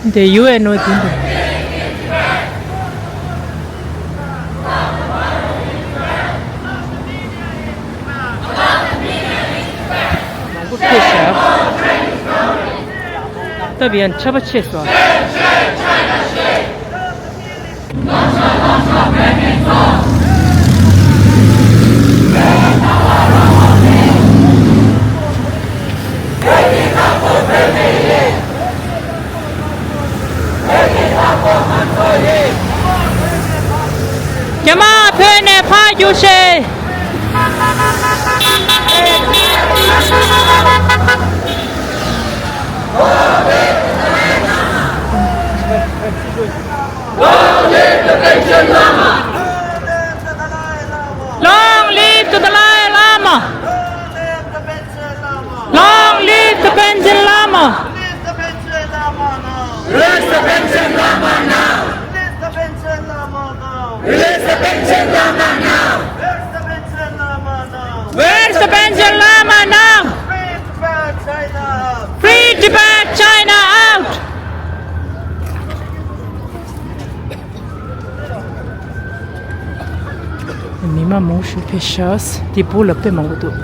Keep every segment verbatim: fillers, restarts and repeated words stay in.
འདི་ཡུ་ཨེན་ཨོ་འདི་འདུག་མང་པོ་ཕེབས་ཤག་སྟབས་ཡང་ཁྲ་པ་ཆེ་སོང་། རྒྱ་དམར་བོད་ནས་ཕར་རྒྱུགས་ཤིག Long live the Dalai Lama! Long live the Panchen Lama! Release the Panchen Lama now! Release the Panchen Lama now! Release the Panchen Lama now! Where's the Panchen Lama now? Free Tibet, China out! Free Tibet, China out! མི་མང་མང་ཤོས་ཕེབས་ཤག་དེ་བོད་ལ་དཔེ་མང་པོ་འདུག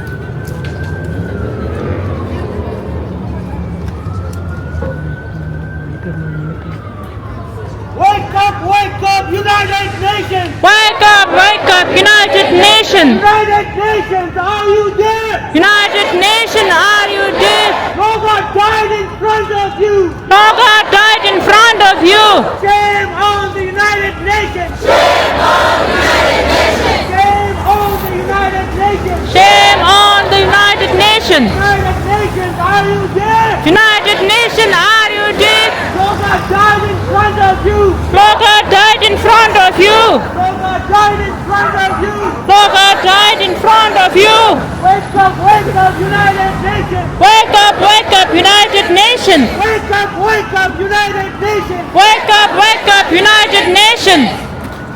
Wake up, wake up, United Nations! Wake up, wake up, United Nations! United Nations, are you there? United Nations, are you there? Logar died in front of you! Logar died in front of you! Shame on the United Nations! Shame on the United Nations! Shame on the United Nations! Shame on the United Nations! United Nations, are you there? United Nations, are you there? Logar died in front of you! Logar died in front of you! Logar died in front of you! Logar died in front of you! Wake up, wake up, United Nations! Wake up, wake up, United Nations! Wake up, wake up, United Nations! Wake up, wake up, United Nations!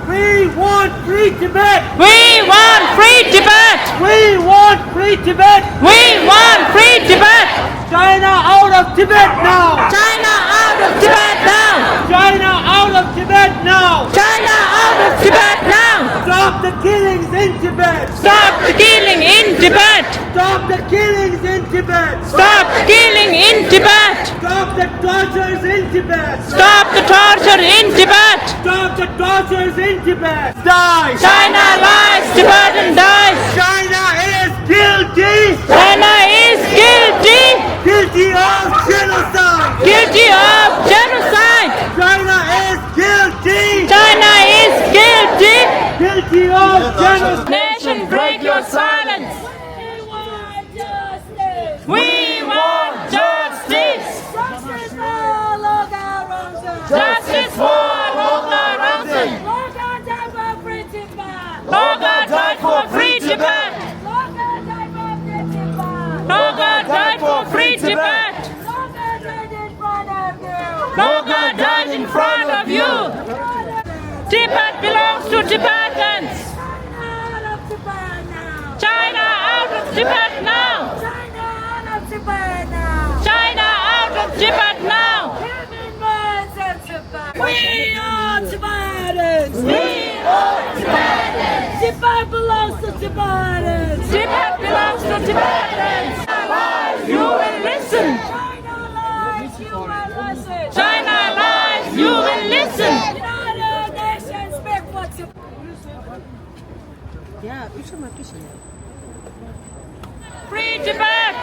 We want free Tibet! We want free Tibet! We want free Tibet! We want free Tibet! China out of Tibet now! China out of Tibet now! China out of Tibet now! China out of Tibet now! Stop the killings in Tibet! Stop the killing in Tibet! Stop the killings in Tibet! Stop the killing in Tibet! Stop the tortures in Tibet! Stop the torture in Tibet! Stop the tortures in Tibet! Dies! China lies! Tibetan dies! China is guilty! China is guilty! Guilty of genocide! Guilty of genocide! China is guilty! China is guilty! Guilty of genocide! Nation, break your silence! We want justice! We want justice! Justice for Logar Rangzang! Justice for Logar Rangzang! Logar died for free Tibet! Logar died for free Tibet! Logar died for free Tibet! Logar died for free Tibet! Logar died in front of you! Logar died in front of you! Tibet belongs to Tibetans! China out of Tibet now! China out of Tibet now! China out of Tibet now! China out of Tibet now! Human rights in Tibet! We are Tibetans! We are Tibetans! Tibet belongs to Tibetans! Tibet belongs to Tibetans! You will listen! China lies, you will listen! China lies, you will listen! United Nations speak for Tibet! Free Tibet!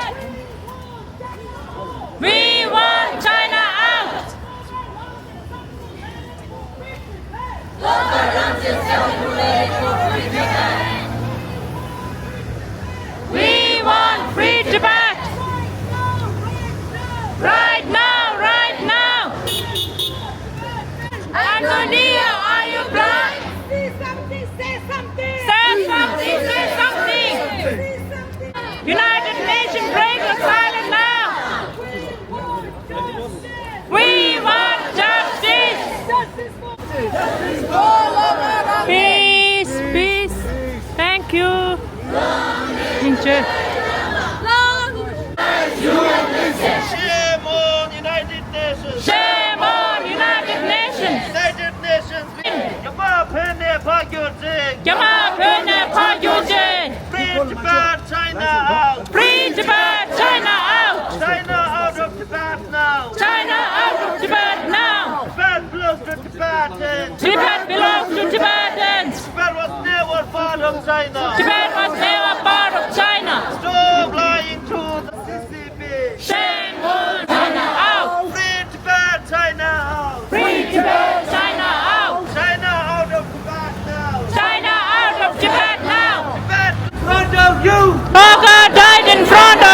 We want China out! We want free Tibet! Right now, right now! Antonio, are you blind? See something, say something! Say something, say something! See something! United Nations, break the silence now! We want justice! We want justice! Peace, peace. Thank you. Thank you. Long live! Shame on United Nations! Shame on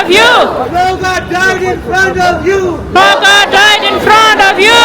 You. Loga died in front of you. Loga died in front of you.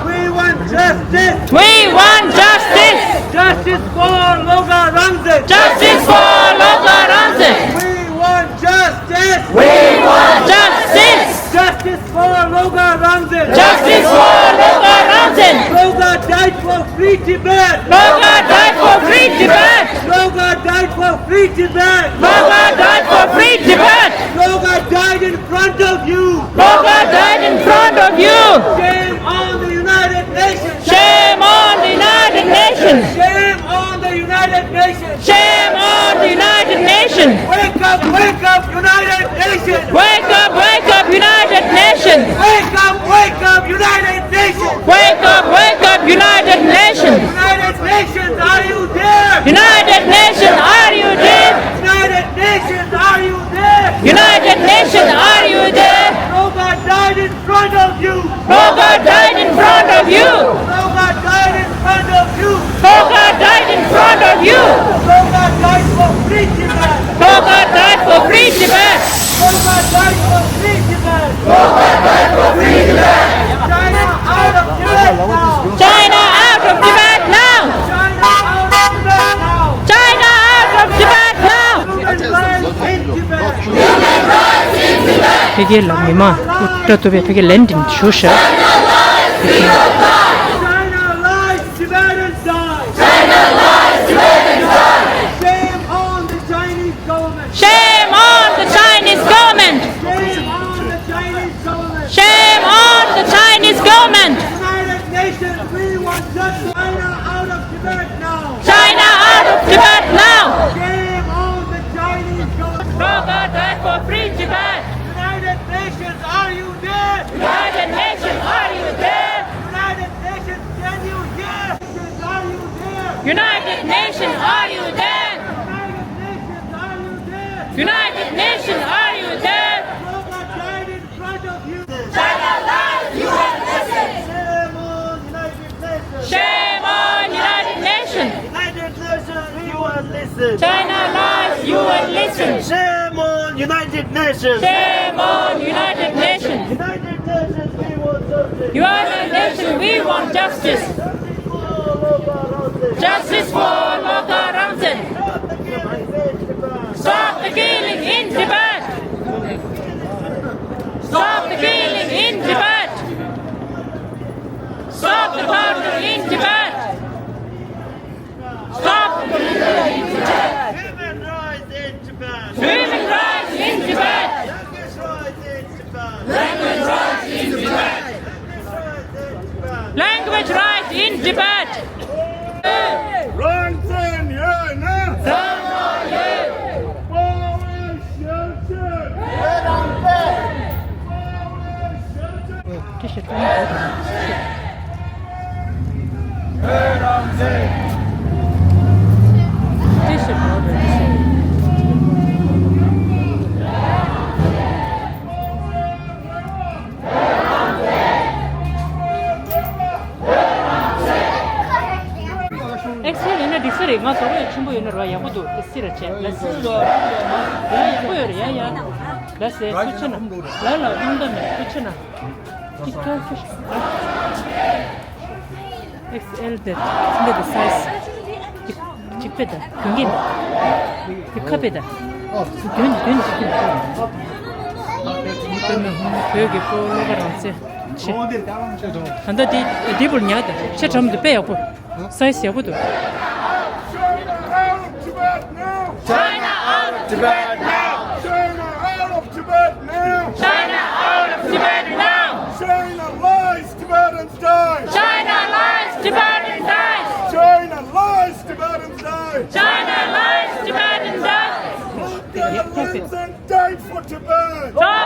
We want justice. We want justice. Justice for Loga Rangzen. Justice for Loga Rangzen. We want justice. We want justice. Justice for Loga Rangzen. Justice for Loga Rangzen. Loga died for free Tibet. Loga died for free Tibet. Loga died for free Tibet. Loga died for free Tibet. Loga died in front of you. Loga died in front of you. Shame on the United Nations. Shame on the United Nations. Shame on the United Nations. Shame on the United Nations. Wake up, wake up, United Nations. Wake up, wake up, United Nations. Wake up, wake up, United Nations. Wake up, wake up, United Nations. United Nations, are you there? United Nations, are you there? United Nations, are you there? United Nations, are you there? Loga died in front of you. Loga died in front of you. Loga died in front of you. Loga died in front of you. Loga died for free Tibet. Loga died for free Tibet. Loga died for free Tibet. Loga died for free Tibet. China out of Tibet now. China out of Tibet now. China out of Tibet now. China out of Tibet now. Human rights in Tibet. Human rights in Tibet. ཕ་གིའི་ལ་མི་མང་སྐུ་དྲག་ཏུ་བས་ཕ་གིའི་ལན་འདི་ཞུ་ཤག China lies, Tibetans die. China lies, Tibetans die. Shame on the Chinese government. Shame on the Chinese government. Shame on the Chinese government. Shame on the Chinese government. United Nations, we want justice. China out of Tibet now. China out of Tibet now. Shame on the Chinese government. Loga died for free Tibet. United Nations, are you there? United Nations, are you there? United Nations, can you hear? Are you there? United Nations, are you there? United Nations, are you there? United Nations, are you there? Loga died in front of you. China lies, U N listen. Shame on United Nations. Shame on United Nations. United Nations, U N listen. China lies, U N listen. Shame on United Nations. Shame on United Nations. United Nations, we want justice. United Nations, we want justice. Justice for Loga Rangzen. Stop the killing in Tibet. Stop the killing in Tibet. Stop the torture in Tibet. Stop the killing in Tibet. Human rights in Tibet. Human rights in Tibet. Language rights in Tibet. Language rights in Tibet. Language rights in Tibet. Rangzen ཡོད་ན། བཙན་པོའི་ཞབས་ཕྱི། བཙན་པོའི་ཞབས་ཕྱི། དེ་ཞིག་གཏོང་དགོས་དང་། དེ་ཞིག་གཏོང་དགོས་དང་། ཨེག་སེལ་ཡིན་ན་འགྲིག་ས་རེད། ང་དོ་རོ་ཡ་ཆེན་པོ་ཡོད་ན་རོ་ཡག་པོ་འདུག་ཨེག་སེལ་ར་བྱས་ལ་སི། ཡ་ཡག་པོ་ཡོད་རེད། ཡ་ཡ་ལ་སི་སྐུ་ཆེ་ན་ལ་ལ་དབང་ད་མེད་སྐུ་ཆེ་ན། ཅིག་ཀ་ཁྱོད་ཨེག་སེལ་དེ་འདི་གི་སའི་ཛི་ཅིག་ཅིག་པེ་ད་གྱོན་གྱིན་འདི་ཁ་པེ་ད་གྱོན་གྱོན་ཅིག་གྱོན། བོད་ཀྱི་སྤོ་ལོ་ག་རང་ཚེ་ཆེ། ད་ལྟ་འདི་འདི་བུར་ཉག་ད་ཆེ་གྲམ་དུ་དཔེ་ཡག་པོ། སའི་ཛི་ཡག་པོ་འདུག China out of Tibet now! China out of Tibet now! China out of Tibet now! China out of Tibet now! China lies, Tibetans die! China lies, Tibetans die! China lies, Tibetans die! China lies, Tibetans die! Loga Rangzen died for Tibet! Loga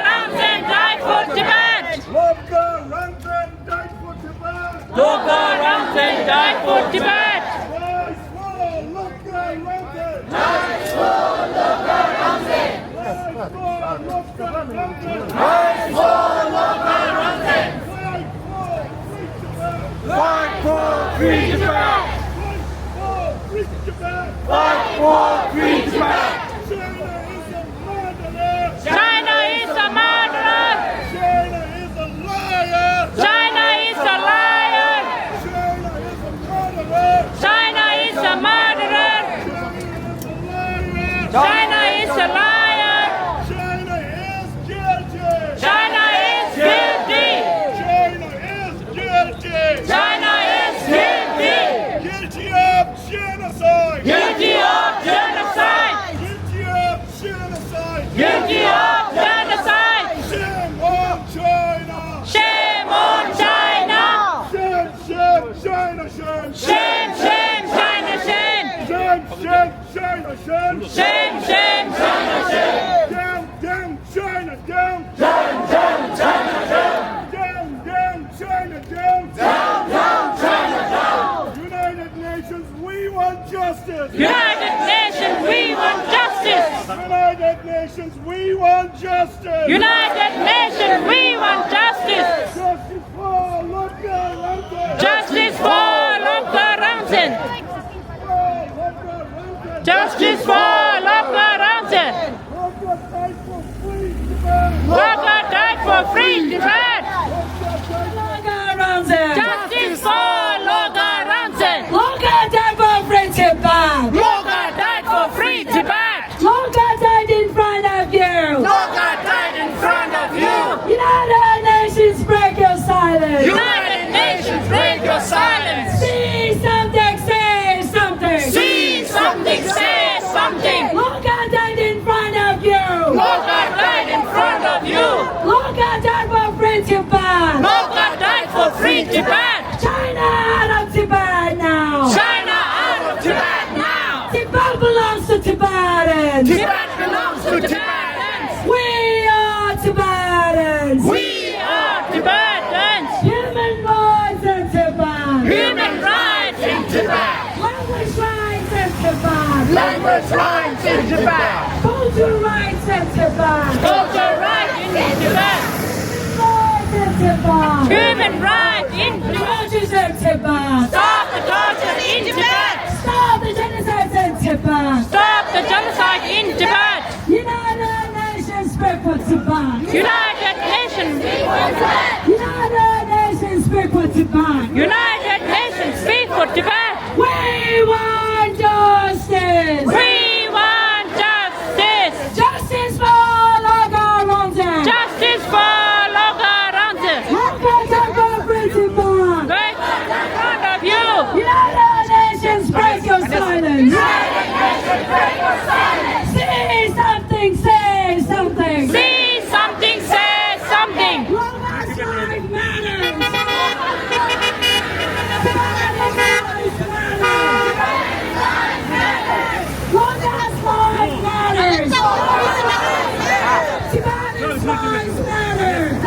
Rangzen died for Tibet! Loga Rangzen died for Tibet! Loga Rangzen died for Tibet! Rise for Loga Rangzen! Rise for Loga Rangzen! Rise for Loga Rangzen! Rise for Loga Rangzen! Fight for free Tibet! Fight for free Tibet! Fight for free Tibet! Fight for free Tibet! China is a murderer! China Down, down, down, China, down! United Nations, we want justice! United Nations, we want justice! United Nations, we want justice! United Nations, we want justice! Justice for Lokta Rangchen! Justice for Lokta Rangchen! Justice for Lokta Rangchen! Lokta died for free Tibet! Lokta died for free Tibet! Lokta Rangchen! Justice for Lokta Rangchen! Lokta died for free Tibet! Lokta died for free Tibet! Lokta died in front of you! Lokta died in front of you! United Nations, break your silence! United Nations, break your silence! See something, say something! See something, say something! Lokta died in front of you! Lokta died in front of you! Lokta died for free Tibet! Lokta died for free Tibet! China out of Tibet now! China out of Tibet now! Tibet belongs to Tibetans! Tibet belongs to Tibetans! We are Tibetans! We are Tibetans! Human rights in Tibet! Human rights in Tibet! Language rights in Tibet! Language rights in Tibet! Culture rights in Tibet! Culture rights in Tibet! Rights in Tibet! Human rights in Tibet! Tortures in Tibet! Stop the torture in Tibet! Stop the genocide in Tibet! Stop the genocide in Tibet! United Nations, speak for Tibet! United Nations, speak for Tibet! United Nations, speak for Tibet! United Nations, speak for Tibet! We want justice! We want justice! Justice for Lokta Rangchen! Justice for Lokta Rangchen! Lokta died for free Tibet! Break in front of you! United Nations, break your silence! United Nations, break your silence! Say something, say something! Say something, say something! Lokta's life matters! Tibetans' lives matter! Lokta's life matters! Tibetans' lives matter!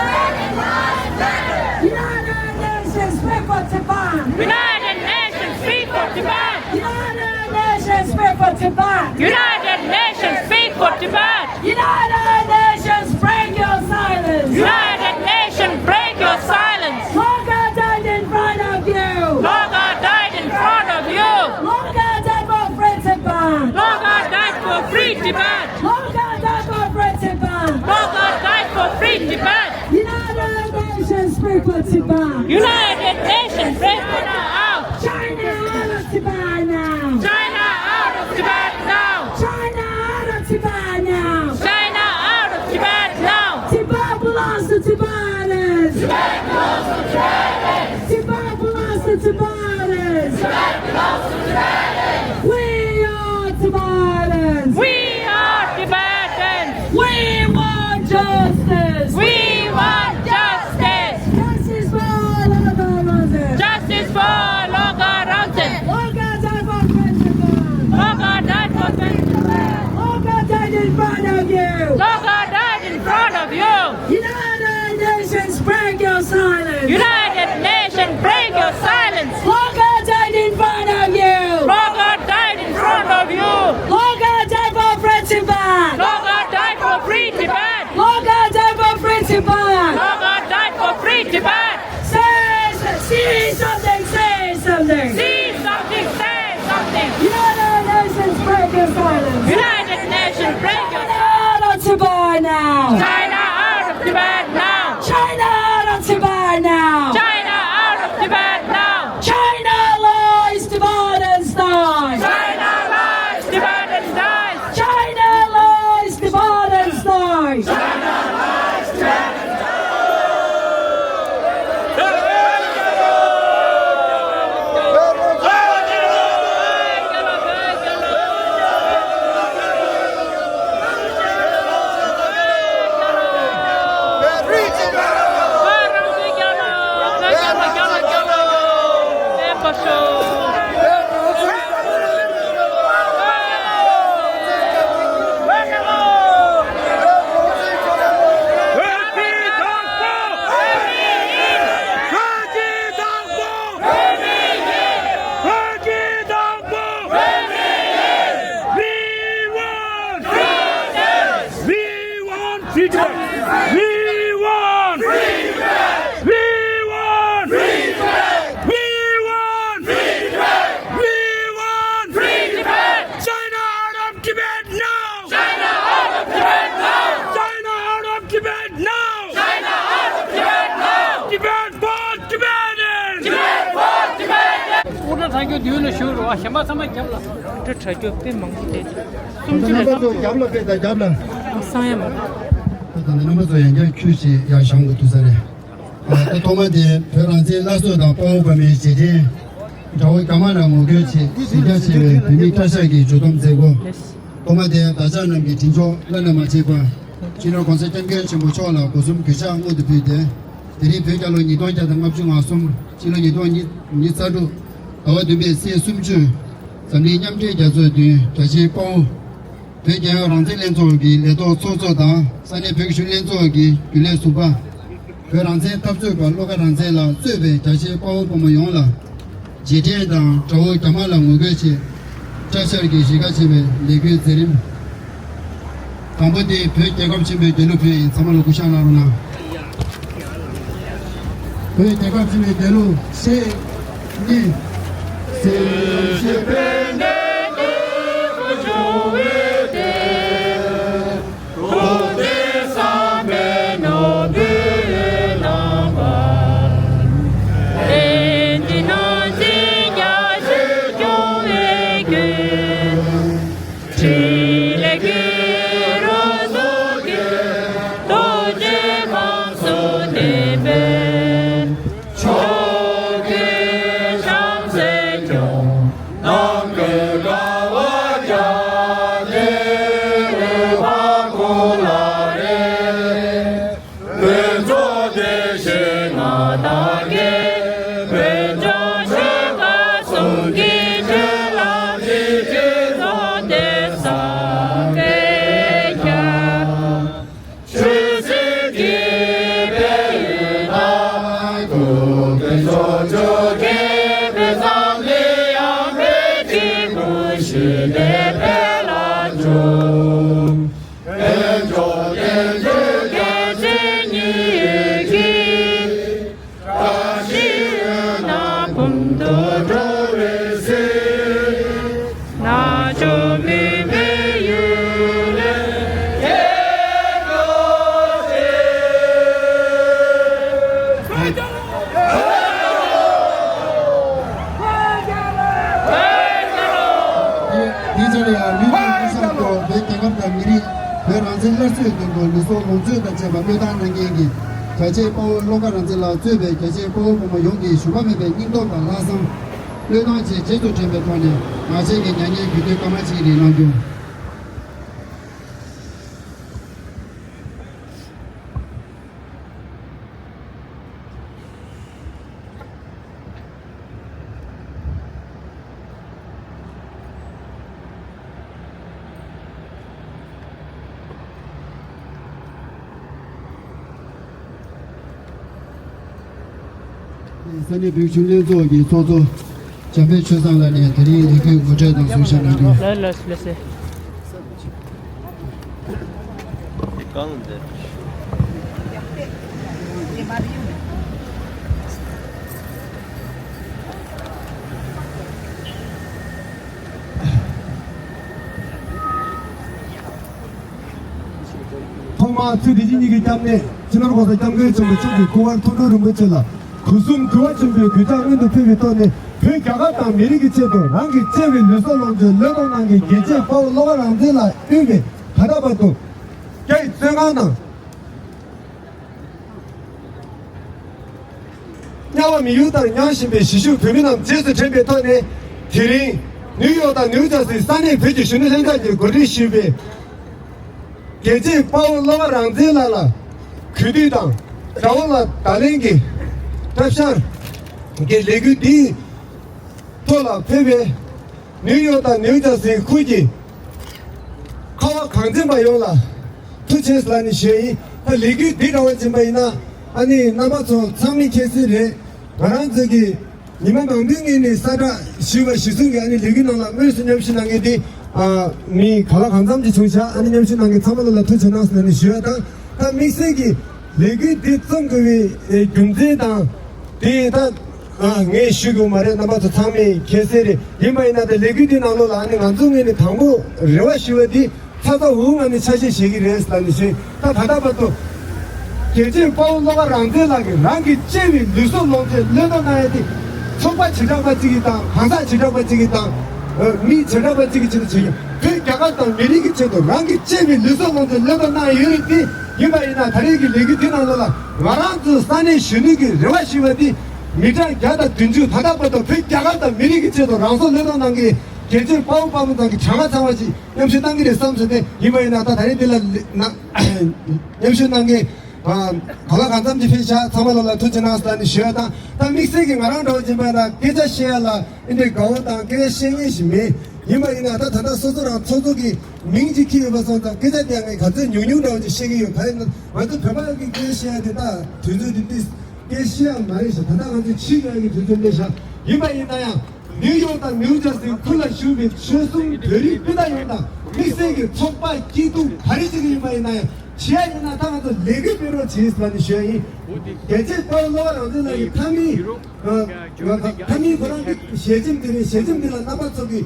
United Nations, speak for Tibet! United Nations, speak for Tibet! United Nations, speak for Tibet! United Nations, speak for Tibet! United Nations, break your silence! United Nations, break your silence! Lokta died in front of you! Lokta died in front of you! Lokta died for free Tibet! Lokta died for free Tibet! Lokta died for free Tibet! Lokta died for free Tibet! United Nations, speak for Tibet! United Nations, break for now! China out of Tibet now! China out of Tibet now! China out of Tibet now! China out of Tibet now! Tibet belongs to Tibetans! Tibet belongs to Tibetans! Tibet belongs to Tibetans! Tibet belongs to Tibetans! We are Tibetans! We are Tibetans! We want justice! We want justice! Justice for Lokta Rangchen! Justice for Lokta Rangchen! Lokta died for twenty-one! Lokta died for twenty-one! Lokta died in front of you! Lokta died in front of you! United Nations, break your silence! United Nations, break your silence! Lokta died in front of you! Lokta died in front of you! Lokta died for free Tibet! Lokta died for free Tibet! Lokta died for free Tibet! Lokta died for free Tibet! Say, say something, say something! See something, say something! United Nations, break your silence! United Nations, break your silence! Out of Tibet now! China out of Tibet now! China out of Tibet now! China out of Tibet now! China lies, Tibetans die! China lies, Tibetans die! China lies, Tibetans die! China lies, Tibetans die! སྐུ་དྲག་དྲག་སྐྱོང་མདུན་ལ་བཞུགས་རོགས། གཞན་པ་ཚང་མ་རྒྱབ་ལ། སྐུ་དྲག་དྲག་སྐྱོང་དཔེ་མང་པོ་བསྡད་འདུག་སུམ་ཅུ་ལས་མང་། རྒྱབ་ལ་ཕེབས་དང་རྒྱབ་ལ། ཨ། གསང་ཡ་མ་རེད། ད་ལྟ་རྣམ་པ་ཚོ་ཡང་བསྐྱར་ཁྱུར་ཞིག་ཡར་བཞེངས་དགོས་ཐུག་ས་རེད། ད་ཐོག་མ་དེ་བོད་རང་བཙན་སླར་གསོ་དང་དཔའ་བོ་དཔའ་མོའི་རྗེས་དྲན། དགྲ་བོ་རྒྱ་དམར་ལ་ངོ་རྒོལ་ཆེད་གཟིགས་རྒྱ་ཆེ་བའི་བོད་མིའི་སྐྲ་ཤད་ཀྱི་མཇུག་བསྡོམས་མཛད་སྒོ། ཐོག་མ་དེ་བདག་ཅག་རྣམས་ཀྱི་དྲིན་ཆོག་བླ་ན་མ་མཆིས་པ། སྤྱི་ནོར་༸གོང་ས་༸སྐྱབས་མགོན་ཆེན་པོ་མཆོག་ལ་སྒོ་གསུམ་གུས་ཕྱག་སྔོན་དུ་ཕུལ་ཏེ། དེ་རིང་བོད་རྒྱལ་ལོ་ཉིས་སྟོང་བརྒྱ་དང་ལྔ་བཅུ་ང་གསུམ། སྤྱི་ལོ་ཉིས་སྟོང་ཉི་ཤུ་རྩ་དྲུག་ཟླ་བ་བདུན་པའི་ཚེས་སུམ་ཅུ། འཛམ་གླིང་མཉམ་འབྲེལ་རྒྱལ་ཚོགས་མདུན་རྒྱ་ཆེའི་དཔའ་བོ། བོད་རྒྱལ་ཡོངས་རང་བཙན་ལྷན་ཚོགས་ཀྱི་ལས་ཐོག་ཚོགས་གཙོ་དང་ས་གནས་བོད་ཀྱི་གཞོན་ལྷན་ཚོགས་ཀྱི་རྒྱུན་ལས་ཟུར་པ། བོད་རང་བཙན་འཐབ་རྩོད་པ་བློ་དགའ་རང་བཙན་ལགས་གཙོས་པའི་རྒྱ་ཆེའི་དཔའ་བོ་དཔའ་མོ་ཡོངས་ལ། རྗེས་དྲན་དང་དགྲ་བོ་རྒྱ་དམར་ལ་ངོ་རྒོལ་ཆེད་སྐྲ་ཤད་ཀྱི་གཟིགས་རྒྱ་ཆེ་བའི་ལས་འགུལ་མཛད་རིམ། དང་པོ་དེ་བོད་རྒྱལ་ཁབ་ཆེན་པོའི་རྒྱལ་གླུ་ཕུལ་ཡིན། ཚང་མ་ལ་སྐུ་ཕྱག་གནང་རོགས་གནང་། བོད་རྒྱལ་ཁབ་ཆེན་པོའི་རྒྱལ་གླུ་གཅིག་གཉིས། སེམས་ཤེས་པའི་གནས་སྐབས་སུ་བྱུང་བའི་དེ། ཐུགས་བརྩེ་བསམ་པའི་ནོར་བུས་བླངས་པ། དེང་འདིར་སྣང་སྲིད་རྒྱ་ཆེར་སྐྱོང་བའི་རྒྱུ། ཕྲིན་ལས་ཀྱི་རོ་གསུང་གིས་རྡོ་རྗེ་འབངས་སུ་གནས་པའི། ཕྱོགས་ཀུན་བྱམས་བརྩེས་སྐྱོང་། ནམ་མཁའི་ཀ་བ་བརྒྱ་ནས་འོད་དཔག་ཀུན་ལ་རེག། ཕུན་ཚོགས་བདེ་གཤེགས་མངའ་བདག་གིས། བོད་ལྗོངས་ཆོལ་ཁ་གསུམ་གྱི་ཆོས་ལ་མི་ཕྱེད་རྫོགས་ཏེ་བསམ་པའི་ཁྱབ། ཆོས་སྲིད་ཀྱི་སྤེལ་ཡུལ་དང་། ཐུགས་ཀྱི་ཕྱོགས་བཅུ་རྒྱས་པའི་མཚམས་ལས་ཡངས་པའི་སྤྲིན་ཕུང་ཞི་བདེ་འཕེལ་ལ་འཇུག། དལ་འབྱོར་དལ་འབྱོར་རྒྱལ་སྲས་ཉི་འོད་ཀྱིས། བཀྲ་ཤིས་འོད་སྣང་འབུམ་དུ་འགྲོ་བའི་ཚེ། རྣལ་འབྱོར་མུན་པའི་ཡུལ་ལས་རྒྱལ་བ་ཆེ། དེའི་ཆ་ལ་ཡང་ལུས་དང་ལུས་སེམས་ཀྱི་བོད་རྒྱལ་ཁབ་དང་མི་རིགས། བོད་རང་བཙན་སླར་གསོའི་དོན་དུ་ལུས་སྲོག་ལོངས་སྤྱོད་དང་བཅས་པ་བློས་བཏང་གནང་མཁན་གྱི་རྒྱ་ཆེའི་དཔའ་བོ་བློ་དགའ་རང་བཙན་ལགས་གཙོས་པའི་རྒྱ་ཆེའི་དཔའ་བོ་དཔའ་མོ་ཡོངས་ཀྱི་ཞུ་བ་མེད་པའི་སྙིང་སྟོབས་དང་ལྷག་བསམ། བློས་བཏང་བཅས་རྗེས་སུ་དྲན་པའི་ཐོག་ནས་ང་བཅས་ཀྱི་མྱ་ངན་གུས་འདུད་སྐར་མ་གཅིག་རིང་གནང་རྒྱུ། ས་གནས་བོད་གཞོན་ལྷན་ཚོགས་ཀྱི་ཚོགས་གཙོ་འཇམ་དཔལ་ཆོས་བཟང་ལགས་ནས་དེ་རིང་ལས་འགུལ་ངོ་སྤྲོད་དང་གསུང་བཤད་གནང་རྒྱུ། ལགས་ལགས་ལགས་སེ། ཐོག་མར་ཚུལ་དེ་བཞིན་ཉིད་ཀྱི་སྐྱབས་གནས་སྤྱི་ནོར་༸གོང་ས་༸སྐྱབས་མགོན་ཆེན་པོ་མཆོག་གི་སྐུ་དབང་མཐོན་པོ་རིན་པོ་ཆེ་ལ་སྒོ་གསུམ་གུས་པ་ཆེན་པོས་གུས་ཕྱག་སྔོན་དུ་ཕུལ་བའི་ཐོག་ནས། བོད་རྒྱལ་ཁབ་དང་མི་རིགས་ཀྱི་ཆེད་དུ་རང་གི་གཅེས་པའི་ལུས་སྲོག་ལོངས་སྤྱོད་བློས་གཏོང་གནང་མཁན་རྒྱལ་གཅེས་དཔའ་བོ་བློ་དགའ་རང་བཙན་ལགས་དབུས་པའི་ད་ལྟ་བར་དུ་རྒྱ་ཡི་བཙོན་ཁང་ནང་དམྱལ་བ་མི་ཡུལ་ལྟར་མྱངས་བཞིན་པའི་གཞིས་བཞུགས་བོད་མི་རྣམས་རྗེས་སུ་དྲན་པའི་ཐོག་ནས། དེ་རིང་ནིའུ་ཡོག་དང་ནིའུ་ཇར་སིའི་ས་གནས་བོད་ཀྱི་གཞོན་ནུ་ལྷན་ཚོགས་ཀྱིས་གོ་སྒྲིག་ཞུས་པའི་རྒྱལ་གཅེས་དཔའ་བོ་བློ་དགའ་རང་བཙན་ལགས་ལ་གུས་འདུད་དང་དགྲ་བོ་ལ་བརྡ་ལན་གྱི་སྐྲ་བཞར་གྱི་ལས་འགུལ་འདིའི་ཐོག་ལ་ཕེབས་པའི་ནིའུ་ཡོག་དང་ནིའུ་ཇར་སིའི་ཁུལ་གྱི་ཁ་བ་གངས་ཅན་པ་ཡོངས་ལ་ཐུགས་རྗེ་ཆེ་ལབ་ནས་ཞུ་ཡ་ཡིན། ད་ལས་འགུལ་འདི་འདྲ་བ་ཕྱིན་པ་ཡིན་ན། ཨ་ནི་རྣམ་པ་ཚོ་ཚང་མས་མཁྱེན་གསལ་རེད། ང་རང་ཚོ་གི་ཉི་མ་མང་པོའི་སྔོན་ནས་ས་བསྒྲགས་ཞུས་པ་གཞིར་བཟུང་གིས། ཨ་ནི་ལས་འགུལ་ནང་ལ་དངོས་སུ་མཉམ་ཞུགས་གནང་མཁན་དེ་ཨ་མི་ག་ལ་གང་འཚམ་ཅིག་བྱུང་ཤག་ཨ་ནི་མཉམ་ཞུགས་གནང་མཁན་ཚང་མ་ལ་ལ་ཐུགས་རྗེ་གནང་ཟེར་ནས་ཞུ་ཡ་དང་། ད་དམིགས་བསལ་གྱི་ལས་འགུལ་འདི་བརྩམས་དགོས་པའི་རྒྱུ་མཚན་དང་དེ་ད་ཨ་ངས་ཞུ་དགོས་མ་རེད། རྣམ་པ་ཚོ་ཚང་མས་མཁྱེན་གསལ་རེད། ཡིན་པ་ཡིན་ན་ད་ལས་འགུལ་འདི་ནང་ལོགས་ལ་ཨ་ནི་ང་ཚོ་ངོས་ནས་དང་པོ་རེ་བ་ཞུ་བ་འདི། ཚ་ཚ་འུར་འུར་ངང་ནས་ཆ་ཤས་བཞེས་ཀྱི་རེད་ལབ་ནས་ཞུས། ད་ད་ལྟ་བར་དུ་ རྒྱལ་གཅེས་དཔའ་བོ་བློ་དགའ་རང་བཙན་ལགས་ཀྱིས་རང་གི་གཅེས་པའི་ལུས་སྲོག་ལོངས་སྤྱོད་བློས་གཏོང་གནང་ཡ་དེ། ཚོགས་པ་བྱེ་བྲག་པ་གཅིག་གིས་དང་གང་ཟག་བྱེ་བྲག་པ་གཅིག་གིས་དང་། མི་བྱེ་བྲག་པ་གཅིག་གིས་བྱེད་དུ་བྱེད་ཡ། བོད་རྒྱལ་ཁབ་དང་མི་རིགས་ཀྱི་ཆེད་དུ་རང་གི་གཅེས་པའི་ལུས་སྲོག་ལོངས་སྤྱོད་བློས་གཏོང་གནང་ཡོད་རེད་དེ། ཡིན་པ་ཡིན་ན་ད་རེས་ཀྱི་ལས་འགུལ་དེ་ནང་ལོགས་ལ་ང་རང་ཚོའི་ས་གནས་གཞོན་ནུ་གི་རེ་བ་ཞུས་པ་དེ། མི་གྲངས་བརྒྱ་དང་བདུན་ཅུ་ད་ལྟ་བར་དུ་བོད་རྒྱལ་ཁབ་དང་མི་རིགས་ཀྱི་ཆེད་དུ་རང་སྲོག་བློས་གཏོང་གནང་མཁན་རྒྱལ་གཅེས་དཔའ་བོ་དཔའ་མོ་ཚང་གི་གྲངས་ཀ་ཚང་མ་ཅིག་མཉམ་ཞུགས་གནང་གི་རེད་བསམ་སོང་སྟེ། ཡིན་པ་ཡིན་ན་ད་ད་རེས་འདི་ལ་ལ་ན་མཉམ་ཞུགས་གནང་མཁན་ཨ་ག་ལ་གང་འཚམ་ཅིག་ཕེབས་ཤག་ཚང་མ་ལོ་ལ་ཐུགས་རྗེ་གནང་ཟེར་ནས་ཞུ་ཡ་དང་། ད་དམིགས་བསལ་གྱི་ང་རང་འདྲ་བོ་ཅིག་ཡིན་པ་ཡིན་ན་སྐད་ཆ་བཤད་ཡ་ལ་ཨེ་འདྲའི་དགའ་བོ་དང་སྐད་ཆ་བཤད་མཁན་ཞིག་མེད། ཡིན་པ་ཡིན་ན་ད་ད་ལྟ་སོ་སོ་རང་ཚོགས་གཙོ་གི་མིང་ཅིག་འཁྱེར་ཡོད་པ་སོང་ཙང་སྐད་ཆ་དེ་ངས་ག་ཚོད་ཉུང་ཉུང་འདྲ་བོ་ཅིག་བཤད་ཀྱི་ཡོད། ག་ཡིན་ན་ང་ཚོ་བོད་པ་གི་སྐད་ཆ་བཤད་ཡ་དེ་ད་དུས་ཚོད་དེ་ཏིས་སྐད་བཤད་ཡ་མ་རེད་ཤག་ད་ལྟ་ང་ཚོ་ཕྱི་རྒྱལ་གྱི་དུས་ཚོད་སླེབས་ཤག་ཡིན་པ་ཡིན་ན་ཡང་། ནིའུ་ཡོག་དང་ནིའུ་ཇར་སིའི་ཁུལ་ལ་བཞུགས་པའི་ཆོལ་གསུམ་བོད་རིགས་སྤུན་ཟླ་ཡོངས་དང་དམིགས་བསལ་གྱི་ཚོགས་པ་སྐྱིད་སྡུག་ག་རེ་ཅིག་ཡིན་པ་ཡིན་ན་ཡང་བྱེད་ཡ་ཡིན་ན་ད་ང་ཚོ་ལས་འགུལ་སྤེལ་རོགས་བྱེད་ཟེར་ནས་ཞུ་ཡ་ཡིན། རྒྱལ་གཅེས་དཔའ་བོ་བློ་དགའ་རང་བཙན་ལགས་ཀྱི་མཐའ་མའི་ཨ་མཐའ་མའི་ཁོ་རང་གི་ཞལ་ཆེམས་དེ་རེད། ཞལ་ཆེམས་དེ་ལ་རྣམ་པ་ཚོ་གིས་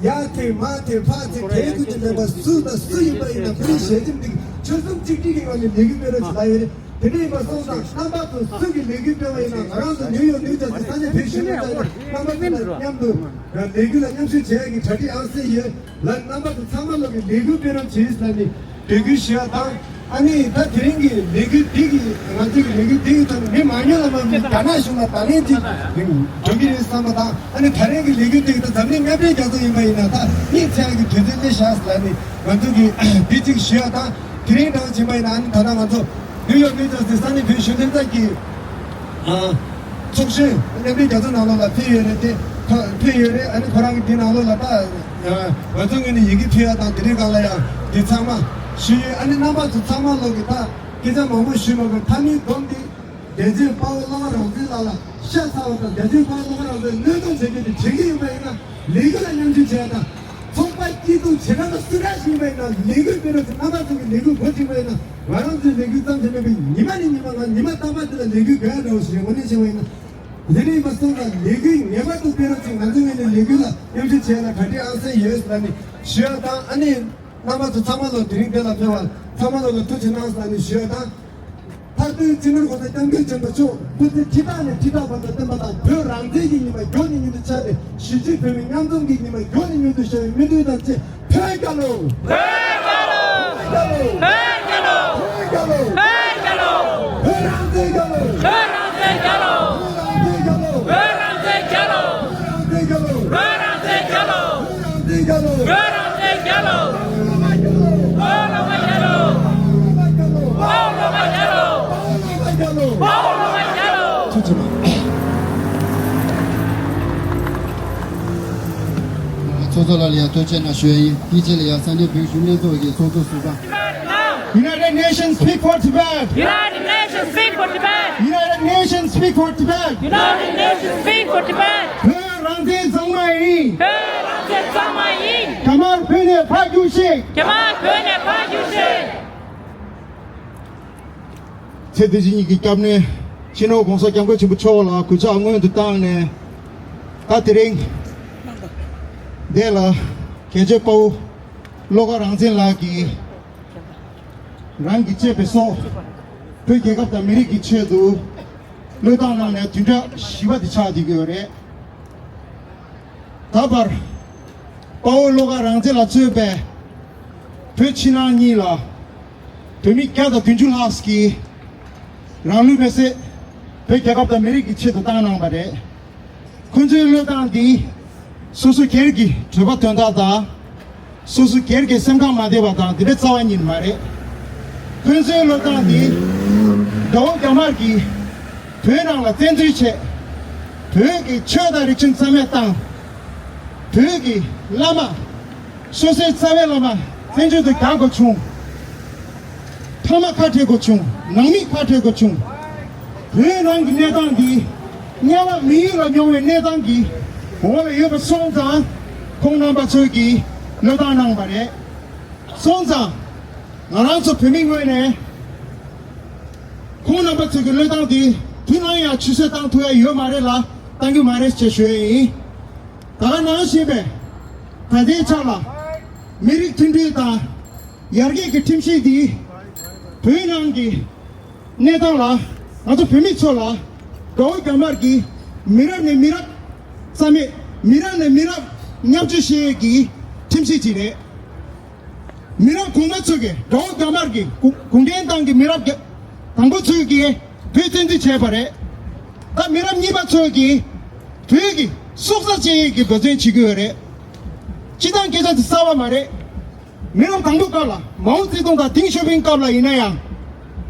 ཡར་འཐེན་མར་འཐེན་ཕར་འཐེན་གལ་ཁུལ་གྱི་མེད་པ་སུ་དང་སུ་ཡིན་པ་ཡིན་ན་ཁོ་རའི་ཞལ་ཆེམས་དེ་ཆོལ་གསུམ་གཅིག་སྒྲིལ་གྱི་ངང་ནས་ལས་འགུལ་སྤེལ་རོགས་བྱེད་ལ་ཡོད་རེད། དེ་འདྲ་ཡིན་པ་སོང་ཙང་རྣམ་པ་ཚོ་སུ་གིས་ལས་འགུལ་སྤེལ་བ་ཡིན་ན་ང་རང་ཚོ་ནིའུ་ཡོག་ནིའུ་ཇར་སི་ས་གནས་བོད་གཞོན་ནུ་ཚང་ནས་རྣམ་པ་ཚོ་དང་མཉམ་དུ་ལས་འགུལ་ལ་མཉམ་ཞུགས་བྱེད་ཡག་གི་གྲ་སྒྲིག་ཨང་གསར་ཡོད་ལ། རྣམ་པ་ཚོ་ཚང་མ་ལོག་གི་ལས་འགུལ་སྤེལ་རོགས་བྱེད་ཟེར་ནས་འབོད་སྐུལ་ཞུ་ཡ་དང་། ཨ་ནི་ད་དེ་རིང་གི་ལས་འགུལ་འདི་གི་ང་ཚོ་གི་ལས་འགུལ་འདི་གི་ཐོག་ནས་མི་མང་ཉུང་ལ་མ་མི་རྒྱ་ནག་གཞུང་ལ་བརྡ་ལན་ཅིག་འགྲོ་གི་རེད་བསམ་པ་དང་། ཨ་ནི་ད་རིང་གི་ལས་འགུལ་འདི་གི་ད་འཛམ་གླིང་མཉམ་འབྲེལ་རྒྱལ་ཚོགས་ཡིན་པ་ཡིན་ན་ད་གཉིད་ཚད་ཀྱི་དུས་ཚོད་སླེབས་ཤག་ཟེར་ནས་ང་ཚོ་གི་འདི་གཅིག་ཞུ་ཡ་དང་། དེ་རིང་དང་ཕྱིན་པ་ཡིན་ན་ཨ་ནི་ད་ལྟ་ང་ཚོ་ནིའུ་ཡོག་ནིའུ་ཇར་སི་ས་གནས་བོད་གཞོན་ལྷན་ཚོགས་ཀྱི་ཨ་ཚོགས་གཞོན་མཉམ་འབྲེལ་རྒྱལ་ཚོགས་ནང་ལོགས་ལ་ཕེབས་ཡོད་རེད་དེ། ཁོ་ཕེབས་ཡོད་རེད། ཨ་ནི་ཁོ་རང་གི་དེ་ནང་ལོགས་ལ་ད་ང་ཚོ་ངོས་ནས་ཡི་གེ་ཕུལ་ཡ་དང་དེ་རིང་སྒང་ལ་ཡང་འདི་ཚང་མ་ཞུས་ཡོད། ཨ་ནི་རྣམ་པ་ཚོ་ཚང་མ་ལོག་གི་ད་སྐད་ཆ་མང་པོ་ཞུས་མ་དགོས། མཐའ་མའི་སྡོམ་འདི་རྒྱལ་གཅེས་དཔའ་བོ་བློ་དགའ་རང་བཙན་ལགས་ལ་ཤ་ཚ་བ་དང་། རྒྱལ་གཅེས་དཔའ་བོ་བློ་དགའ་རང་བཙན་བློས་གཏོང་བྱེད་རྒྱུ་དེ་བྱེད་ཀྱི་ཡིན་པ་ཡིན་ན་ལས་འགུལ་ལ་མཉམ་ཞུགས་བྱས་དང་། ཚོགས་པ་སྐྱིད་སྡུག་བྱེ་བྲག་པ་སུ་འདྲ་ཞིག་ཡིན་པ་ཡིན་ན་ལས་འགུལ་སྤེལ་རོགས་ཟེར། རྣམ་པ་ཚོ་གི་ལས་འགུལ་འགོ་ཁྲིད་པ་ཡིན་ན་ང་རང་ཚོའི་ལས་འགུལ་ཙམ་ཞིག་མེད་པའི་ཉི་མ་ནས་ཉི་མ་ང་ཉི་མ་རྟག་པར་དེ་ལ་ལས་འགུལ་དགོས་ཡ་འདྲ་བོ་ཞིག་རེད། དངོས་གནས་བཤད་པ་ཡིན་ན་དེ་འདྲ་ཡིན་པ་སོང་ཙང་ལས་འགུལ་ངེས་པར་དུ་སྤེལ་རོགས་ཅིག་ང་ཚོའི་ངོས་ནས་ལས་འགུལ་ལ་མཉམ་ཞུགས་བྱས་ལ་གྲ་སྒྲིག་ཨང་གསར་ཡོད་ཟེར་ནས་ཞུ་ཡ་དང་། ཨ་ནི་རྣམ་པ་ཚོ་ཚང་མ་ལོ་དེ་རིང་འདི་ལ་ཕེབས་པ་ཚང་མ་ལོ་ལ་ཐུགས་རྗེ་གནང་ཟེར་ནས་ཞུ་ཡ་དང་། མཐར་དོན་སྤྱི་ནོར་༸གོང་ས་༸སྐྱབས་མགོན་ཆེན་པོ་མཆོག་སྐུ་ཚེ་ཁྲི་ཕྲག་ནས་ཁྲི་ཕྲག་བར་དུ་བརྟན་པ་དང་། བོད་རང་བཙན་གྱི་ཉི་མ་མགྱོགས་ནས་མྱུར་དུ་འཆར་ཏེ། གཞིས་བྱེས་བོད་མི་མཉམ་འཛོམས་ཀྱི་ཉི་མ་མགྱོགས་ནས་མྱུར་དུ་ཤར་བའི་སྨོན་འདུན་དང་བཅས། བོད་རྒྱལ་ལོ། བོད་རྒྱལ་ལོ། བོད་རྒྱལ་ལོ། བོད་རྒྱལ་ལོ། བོད་རང་བཙན་རྒྱལ་ལོ། བོད་རང་བཙན་རྒྱལ་ལོ། བོད་རང་བཙན་རྒྱལ་ལོ། བོད་རང་བཙན་རྒྱལ་ལོ། བོད་རང་བཙན་རྒྱལ་ལོ། བོད་རང་བཙན་རྒྱལ་ལོ། བོད་རང་བཙན་རྒྱལ་ལོ། བོད་རང་བཙན་རྒྱལ་ལོ། ཐུགས་རྗེ་ཆེ། ཚོགས་གཙོ་ལགས་ལ་ཡང་ཐུགས་རྗེ་གནང་ཞུ་ཡ་ཡིན། དེའི་རྗེས་ལ་ཡང་ས་གནས་བོད་གཞོན་ལྷན་ཚོགས་ཀྱི་ཚོགས་གཙོ་ཟུར་པ། United Nations speak for Tibet! United Nations speak for Tibet! United Nations speak for Tibet! United Nations speak for Tibet! བོད་རང་བཙན་གཙང་མ་ཡིན། བོད་རང་བཙན་གཙང་མ་ཡིན། རྒྱ་དམར་བོད་ནས་ཕར་རྒྱུགས་ཤིག། རྒྱ་དམར་བོད་ནས་ཕར་རྒྱུགས་ཤིག། ཚེ་འདི་ཕྱི་གཉིས་ཀྱི་སྐྱབས་གནས་སྤྱི་ནོར་༸གོང་ས་༸སྐྱབས་མགོན་ཆེན་པོ་མཆོག་ལ་གུས་ཕྱག་སྔོན་དུ་བཏང་ནས། ད་དེ་རིང་འདི་ལ་རྒྱལ་གཅེས་དཔའ་བོ་བློ་དགའ་རང་བཙན་ལགས་ཀྱིས་རང་གི་གཅེས་པའི་སྲོག་བོད་རྒྱལ་ཁབ་དང་མི་རིགས་ཀྱི་ཆེད་དུ་བློས་བཏང་གནང་ནས་བདུན་ཕྲག་བཞི་པ་དེ་ཆགས་བསྡད་ཀྱི་ཡོད་རེད། ད་བར་དཔའ་བོ་བློ་དགའ་རང་བཙན་ལགས་གཙོས་པའི་བོད་ཕྱི་ནང་གཉིས་ལ་བོད་མི་བརྒྱ་དང་བདུན་ཅུ་ལྷག་གིས་རང་ལུས་མེར་སྲེག་བོད་རྒྱལ་ཁབ་དང་མི་རིགས་ཀྱི་ཆེད་དུ་བཏང་གནང་བ་རེད། ཁོང་ཚོའི་བློས་བཏང་འདི་སོ་སོ་སྒེར་གྱི་གྲོད་པ་དོན་དག་དང་། སོ་སོ་སྒེར་གྱི་སེམས་ཁམས་མ་བདེ་བ་དང་དེ་འདྲའི་རྩ་བ་ཉིད་མ་རེད། ཁོང་ཚོའི་བློས་བཏང་འདི་དགྲ་བོ་རྒྱ་དམར་གྱིས་བོད་ནང་ལ་བཙན་འཛུལ་བྱས། བོད་ཀྱི་ཆོས་དང་རིག་གཞུང་རྩ་མེད་བཏང་། བོད་ཀྱི་བླ་མ། སོ་སོའི་རྩ་བའི་བླ་མ་བཙན་བྱོལ་དུ་རྒྱག་དགོས་བྱུང་། ཕ་མ་ཁ་བྲལ་དགོས་བྱུང་། ནང་མི་ཁ་བྲལ་དགོས་བྱུང་། བོད་ནང་གི་གནས་སྟངས་འདི་དམྱལ་བ་མི་ཡུལ་ལ་མྱོང་བའི་གནས་སྟངས་ཀྱི་འོག་ལ་ཡོད་པ་སོང་ཙང་། ཁོང་རྣམ་པ་ཚོས་ཀྱིས་བློས་བཏང་གནང་བ་རེད། སོང་ཙང་ང་རང་ཚོ་བོད་མི་ངོས་ནས་ཁོང་རྣམ་པ་ཚོས་ཀྱི་བློས་བཏང་འདི་དུས་ནམ་ཡང་ཕྱིར་བསལ་བཏང་ཐུབ་ཡ་ཡོད་མ་རེད་ལ། བཏང་རྒྱུ་མ་རེད་ཅེས་ཞུ་ཡ་ཡིན། ད་ག་ནང་བཞིན་པའི་ད་ལྟའི་ཆ་ལ་མི་རིགས་མཐུན་སྒྲིལ་དང་ཡར་རྒྱས་ཀྱི་ཁྲིམས་གཞི་འདི་ བོད་ནང་གི་གནས་སྟངས་ལ་ང་ཚོ་བོད་མི་ཚོ་ལ་དགྲ་བོ་རྒྱ་དམར་གྱིས་མི་རབས་ནས་མི་རབས་རྩ་མེད། མི་རབས་ནས་མི་རབས་བརྙས་བཅོས་བྱེད་ཡས་ཀྱི་ཁྲིམས་གཞི་ཅིག་རེད། མི་རབས་གོང་མ་ཚོས་ཀྱི་དགྲ་བོ་རྒྱ་དམར་གྱི་གུང་གུང་ཁྲན་ཏང་གི་མི་རབས་བརྒྱ་དང་པོ་ཚོས་ཀྱི་བོད་བཙན་འཛུལ་བྱས་པ་རེད། ད་མི་རབས་གཉིས་པ་ཚོས་ཀྱི་བོད་ཀྱི་སྲོག་རྩ་གཅོད་ཡས་ཀྱི་འབད་བརྩོན་བྱེད་ཀྱི་ཡོད་རེད། སྤྱིར་བཏང་སྐད་ཆ་དེ་གསར་བ་མ་རེད། མི་རབས་དང་པོའི་སྐབས་ལ་མའོ་ཙེ་ཏུང་དང་ཏེང་ཞའོ་ཕིང་སྐབས་ལ་ཡིན་ན་ཡང་།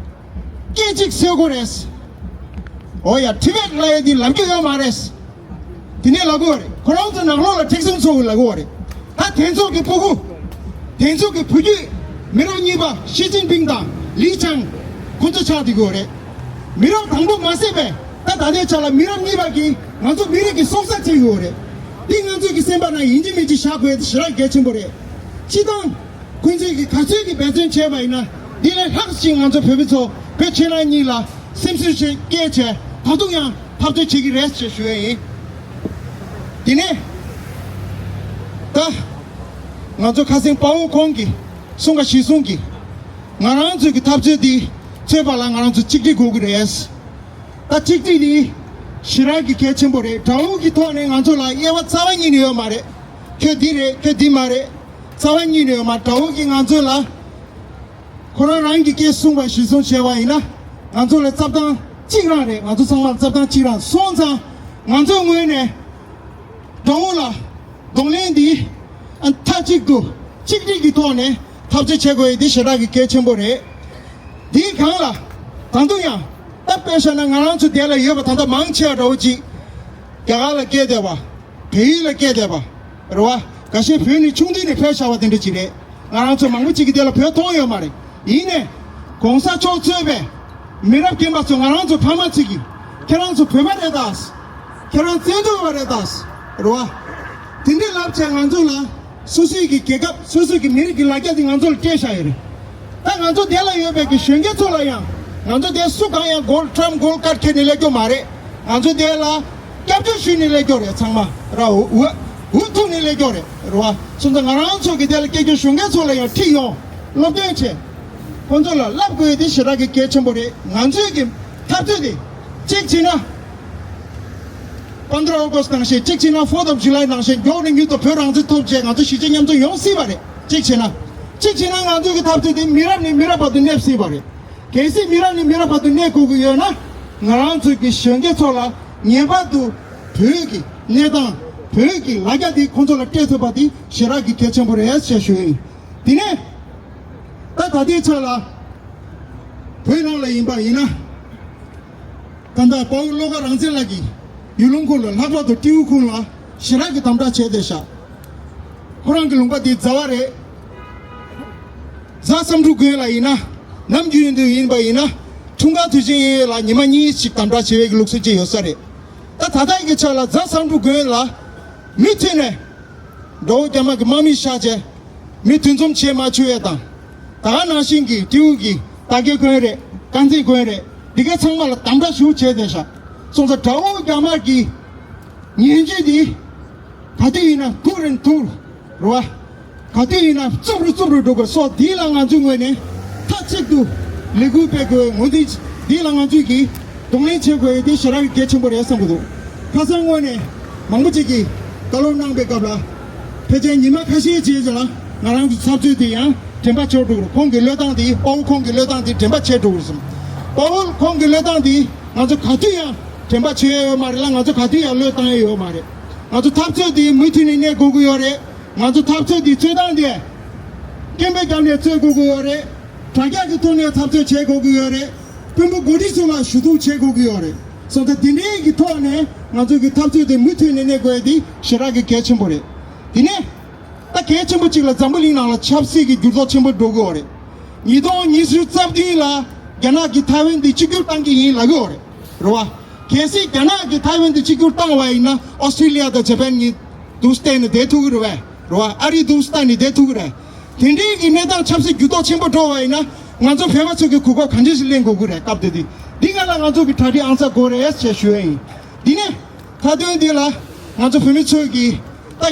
སྐད་ཅིག་གསོད་དགོས་རེད། འོ་ཡ། ཊི་བེཊ་ལབ་ཡས་འདི་ལབ་རྒྱུ་ཡོད་མ་རེད། དེ་ནས་ལབ་དགོས་རེད། ཁོ་རང་ཚོ་ནང་ལོགས་ལ་མཁྲེགས་བཟུང་ཚོ་ལབ་དགོས་རེད། ད་དེ་ཚོ་གི་ཕྲུ་གུ། དེ་ཚོ་གི་བུ་རྒྱུད། མི་རབས་གཉིས་པ་ཞི་ཅིན་ཕིང་དང་ལི་ཆང་། ཁོ་ཚོ་ཆགས་བསྡད་དགོས་རེད། མི་རབས་དང་པོ་མ་བསད་པས་ད་ད་ལྟའི་ཆ་ལ་མི་རབས་གཉིས་པ་གིས་ང་ཚོ་མི་རིགས་ཀྱི་སྲོག་རྩ་གཅོད་ཡོད་རེད། འདི་ང་ཚོ་གི་སེམས་པ་ནང་ཡིན་གཅིག་མིན་གཅིག་བཞག་དགོས་ཡས་དེ་ཞེ་དྲག་གལ་ཆེན་པོ་རེད། སྤྱིར་བཏང་། ཁོང་ཚོས་ཀྱི་ག་ཚོད་ཀྱི་འབད་བརྩོན་བྱས་པ་ཡིན་ན་འདི་ལས་ལྷག་ཅིག་ང་ཚོ་བོད་མི་ཚོ་བོད་ཕྱི་ནང་གཉིས་ལ་སེམས་གསོ་བྱེད་སྐྱེས་བྱས་ད་དུང་ཡང་འཐབ་རྩོད་བྱེད་ཀྱི་རེད་ཅེས་ཞུ་ཡས་ཡིན། དེ་ནས་ད་ང་ཚོ་ཁ་སང་དཔའ་བོ་ཁོང་གིས་གསུང་ག་གཞི་བཟུང་གིས་ང་རང་ཚོའི་གི་འཐབ་རྩོད་འདི་ཚོས་པ་ལ་ང་རང་ཚོ་གཅིག་སྒྲིལ་དགོས་ཀྱི་རེད། ད་གཅིག་སྒྲིལ་འདི་ཞེ་དྲག་གི་གལ་ཆེན་པོ་རེད། དགྲ་བོ་གི་ཐོག་ནས་ང་ཚོ་ལ་དབྱེ་བ་རྩ་བ་ཉིད་ནས་ཡོད་མ་རེད། ཁྱོད་འདི་རེད་ཁྱོད་འདི་མ་རེད། རྩ་བ་ཉིད་ནས་ཡོད་མ། དགྲ་བོ་གིས་ང་ཚོ་ལ་ཁོ་རང་རང་གི་སྐད་གསུངས་པ་གཞིར་བཟུང་བྱས་པ་ཡིན་ན་ང་ཚོ་ལ་རྩྭ་ཐང་གཅིག་རང་རེད། ང་ཚོ་ཚང་མ་ལ་རྩྭ་ཐང་གཅིག་རང་སོང་ཙང་ང་ཚོའི་ངོས་ནས་དགྲ་བོ་ལ་གདོང་ལེན་འདི་ཨ་མཐའ་གཅིག་ཏུ་གཅིག་སྒྲིལ་གྱི་ཐོག་ནས་འཐབ་རྩོད་བྱེད་དགོས་ཡས་འདི་ཞེ་དྲག་གི་གལ་ཆེན་པོ་རེད། འདིའི་སྒང་ལ་ད་དུང་ཡང་ད་དཔེ་བཞག་ན་ང་རང་ཚོ་འདི་ལ་ཡོད་པ་ད་ལྟ་མང་ཆེ་བ་འདྲ་བོ་ཅིག་རྒྱ་གར་ལ་སྐྱེས་བསྡད་པ། བལ་ཡུལ་ལ་སྐྱེས་བསྡད་པ། རེད་བ། འགའ་ཤས་བོད་ནས་ཆུང་དུས་ནས་ཕེབས་བཞག་པ་དེ་འདྲ་ཅིག་རེད། ང་རང་ཚོ་མང་པོ་ཅིག་གིས་དེ་ལ་བོད་མཐོང་ཡོད་མ་རེད། ཡིན་ནའི། གོང་ས་མཆོག་གཙོས་པའི་མི་རབས་རྒན་པ་ཚོ་ང་རང་ཚོ་ཕ་མ་ཚོ་གིས་ཁྱེད་རང་ཚོ་བོད་པ་རེད་ད། ཁྱེད་རང་བཙན་བྱོལ་བ་རེད་ད། རེད་བ། དེ་འདྲའི་ལབ་བྱས་ང་ཚོ་ལ་སོ་སོའི་གི་རྒྱལ་ཁབ་སོ་སོའི་གི་མི་རིགས་ཀྱི་ལ་རྒྱ་དེ་ང་ཚོ་ལ་སྤྲད་བཞག་ཡོད་རེད། ད་ང་ཚོ་དེ་ལ་ཡོད་པའི་གི་གཞོན་སྐྱེས་ཚོ་ལ་ཡང་ང་ཚོ་དེ་སུ་གང་ཡང་གོལ་ཊམ་གོལ་ཀཊ་ཁྱེར་ནས་སླེབས་རྒྱུ་མ་རེད། ང་ཚོ་དེ་ལ་སྐྱབས་བཅོལ་ཞུས་ནས་སླེབས་རྒྱུ་རེད། ཚང་མ་ར་འུ་འུ་འུ་ཐུག་ནས་སླེབས་རྒྱུ་རེད། རེད་བ། སོང་ཙང་ང་རང་ཚོ་གི་དེ་ལ་སྐྱེས་རྒྱུ་གཞོན་སྐྱེས་ཚོ་ལ་ཡང་ཁྲིད་ཡོང་། སློབ་སྟོན་བྱེད། ཁོང་ཚོ་ལ་བསླབ་དགོས་དེ་ཞེ་དྲག་གི་གལ་ཆེན་པོ་རེད། ང་ཚོའི་གི་འཐབ་རྩོད་དེ་གཅིག་བྱས་ན། པནྡྲ་ཨོ་གྷ་སི་ནང་བཞིན་གཅིག་བྱས་ན་Fourth of July ནང་བཞིན་མགྱོགས་ནས་མྱུར་དུ་བོད་རང་བཙན་ཐོབ་བྱས་ང་ཚོ་གཞིས་བྱེས་མཉམ་འཛོམས་ཡོང་སྲིད་པ་རེད། གཅིག་བྱས་ན། གཅིག་བྱས་ན་ང་ཚོའི་གི་འཐབ་རྩོད་དེ་མི་རབས་ནས་མི་རབས་བར་དུ་གནས་སྲིད་པ་རེད། གལ་སྲིད་མི་རབས་ནས་མི་རབས་བར་དུ་གནས་དགོས་ཀྱི་ཡོད་ན། ང་རང་ཚོའི་གི་གཞོན་སྐྱེས་ཚོ་ལ་ངེས་པར་དུ་བོད་ཀྱི་གནས་སྟངས་བོད་ཀྱི་ལ་རྒྱ་དེ་ཁོང་ཚོ་ལ་སྤྲད་ཐུབ་པ་དེ་ཞེ་དྲག་གི་གལ་ཆེན་པོ་རེད་ཅེས་ཞུ་ཡིན། དེ་ནས་ད་ད་ལྟའི་ཆ་ལ་བོད་ནང་ལ་ཡིན་པ་ཡིན་ན། ད་ལྟ་དཔའ་བོ་བློ་དགའ་རང་བཙན་ལགས་ཀྱིས་ཡུལ་ལུང་ཁུལ་ལ་ལྷག་པར་དུ་སྤྲེའུ་ཁུལ་ལ་ཞེ་དྲག་གི་དམ་དྲག་བྱས་བསྡད་ཤག་ཁོ་རང་གི་ལུང་པ་དེ་རྫ་བ་རེད། རྫ་བསམ་འགྲུབ་དགོན་ལ་ཡིན་ན། ནམ་རྒྱུན་དུ་ཡིན་པ་ཡིན་ན། འཁྲུངས་སྐར་དུས་ཆེན་ཡོད་ལ་ཉི་མ་གཉིས་ཤིག་དམ་དྲག་བྱེད་པའི་ལུགས་སྲོལ་ཅིག་ཡོད་ས་རེད། ད་ད་ལྟ་གི་ཆ་ལ་རྫ་བསམ་འགྲུབ་དགོན་ལ་མུ་མཐུད་ནས་དགྲ་བོ་རྒྱ་དམར་གྱི་དམག་མི་བཞག་བྱས་མི་འདུ་འཛོམས་བྱེད་མ་བཅུག་ཡས་དང་། ད་ག་ནང་བཞིན་གྱི་སྤྲེའུ་གི་སྟག་རྒྱལ་དགོན་རེད། དཀར་མཛེས་དགོན་རེད། འདི་ག་ཚང་མ་ལ་དམ་དྲག་ཞུ་བྱས་བསྡད་ཤག་སོང་ཙང་དགྲ་བོ་རྒྱ་དམར་གྱི་ངན་ཇུས་འདི་ག་དུས་ཡིན་ན་ཐུག་རན་ཐུག་རེད་བ། ག་དུས་ཡིན་ན་རྩུབ་རུ་རྩུབ་རུ་འགྲོ་དགོས་སོགས་འདི་ལ་ང་ཚོའི་ངོས་ནས་མཐའ་གཅིག་ཏུ་ལས་འགུལ་སྤེལ་དགོས། ངོས་འཛིན་འདི་ལ་ང་ཚོས་ཀྱིས་གདོང་ལེན་བྱེད་དགོས་ཡས་དེ་ཞེ་དྲག་གི་གལ་ཆེན་པོ་རེད་བསམ་གྱི་འདུག་ཁ་སང་ངོས་ནས་མང་པོ་ཅིག་གིས་བཀའ་སློབ་གནང་པའི་སྐབས་ལ་ཕལ་ཆེར་ཉི་མ་ཁ་ཤས་རྗེས་ལ་ང་རང་ཚོ་འཐབ་རྩོད་དེ་ཡང་དྲན་པ་བྱེད་འགྲོ་གི་རེད། ཁོང་གི་བློས་བཏང་དེ་དཔའ་བོ་ཁོང་གི་བློས་བཏང་དེ་དྲན་པ་བྱེད་འགྲོ་གི་རེད་བསམ། དཔའ་བོ་ཁོང་གི་བློས་བཏང་དེ་ང་ཚོ་ག་དུས་ཡང་དྲན་པ་བྱེད་ཡ་ཡོད་མ་རེད་ལ་ང་ཚོ་ག་དུས་ཡང་བློས་བཏང་ཡ་ཡོད་མ་རེད། ང་ཚོ་འཐབ་རྩོད་དེ་མུ་མཐུད་ནས་གནས་དགོས་ཀྱི་ཡོད་རེད། ང་ཚོ་འཐབ་རྩོད་འདི་རྩོད་སྟངས་དེ་སྐད་འབོད་བརྒྱབ་ནས་རྩོད་དགོས་ཀྱི་ཡོད་རེད། དྲ་རྒྱ་གི་ཐོག་ནས་འཐབ་རྩོད་བྱེད་དགོས་ཀྱི་ཡོད་རེད། དཔོན་པོ་འགོ་ཁྲིད་ཚོ་ལ་ཞུ་གཏུག་བྱེད་དགོས་ཀྱི་ཡོད་རེད། སོང་ཙང་འདི་འདྲའི་གི་ཐོག་ནས་ང་ཚོ་གི་འཐབ་རྩོད་དེ་མུ་མཐུད་ནས་གནས་དགོས་ཡ་དེ་ཞེ་དྲག་གི་གལ་ཆེན་པོ་རེད། དེ་ནས་ད་གལ་ཆེན་པོ་གཅིག་ལ་འཛམ་བུ་གླིང་ནང་ལ་ཆབ་སྲིད་ཀྱི་འགྱུར་ལྡོག་ཆེན་པོ་འགྲོ་གི་ཡོད་རེད། ཉིས་སྟོང་ཉི་ཤུ་རྩ་བདུན་ལ་རྒྱ་ནག་གིས་ཐའེ་ཝན་དེ་གཅིག་གྱུར་བཏང་གི་ཡིན་ལབ་ཀྱི་ཡོད་རེད། རེད་བ། གལ་སྲིད་རྒྱ་ནག་གིས་ཐའེ་ཝན་དེ་གཅིག་གྱུར་བཏང་བ་ཡིན་ན་ཨོ་སི་ཀྲི་ལི་ཡ་དང་ཇ་པན་གཉིས་འདུག་སྟེང་ནས་བསྡད་ཐུབ་ཀྱི་རེད་བས། རེད་བ། ཨ་རི་འདུག་སྟེང་ནས་བསྡད་ཐུབ་ཀྱི་རེད། དེ་འདྲའི་གི་གནས་སྟངས་ཆབ་སྲིད་འགྱུར་ལྡོག་ཆེན་པོ་འགྲོ་བ་ཡིན་ན་ང་ཚོ་བོད་པ་ཚོ་གི་གོ་སྐབས་ག་འདྲ་ཞིག་ལེན་དགོས་ཀྱི་རེད། སྐབས་དེ་དུས་འདི་ག་ལ་ང་ཚོ་གི་གྲ་སྒྲིག་ཨང་གསར་དགོས་རེད་ཅེས་ཞུ་ཡ་ཡིན། འདི་ནས་མཐའ་དོན་འདི་ལ་ང་ཚོ་བོད་མི་ཚོས་ཀྱི་ད་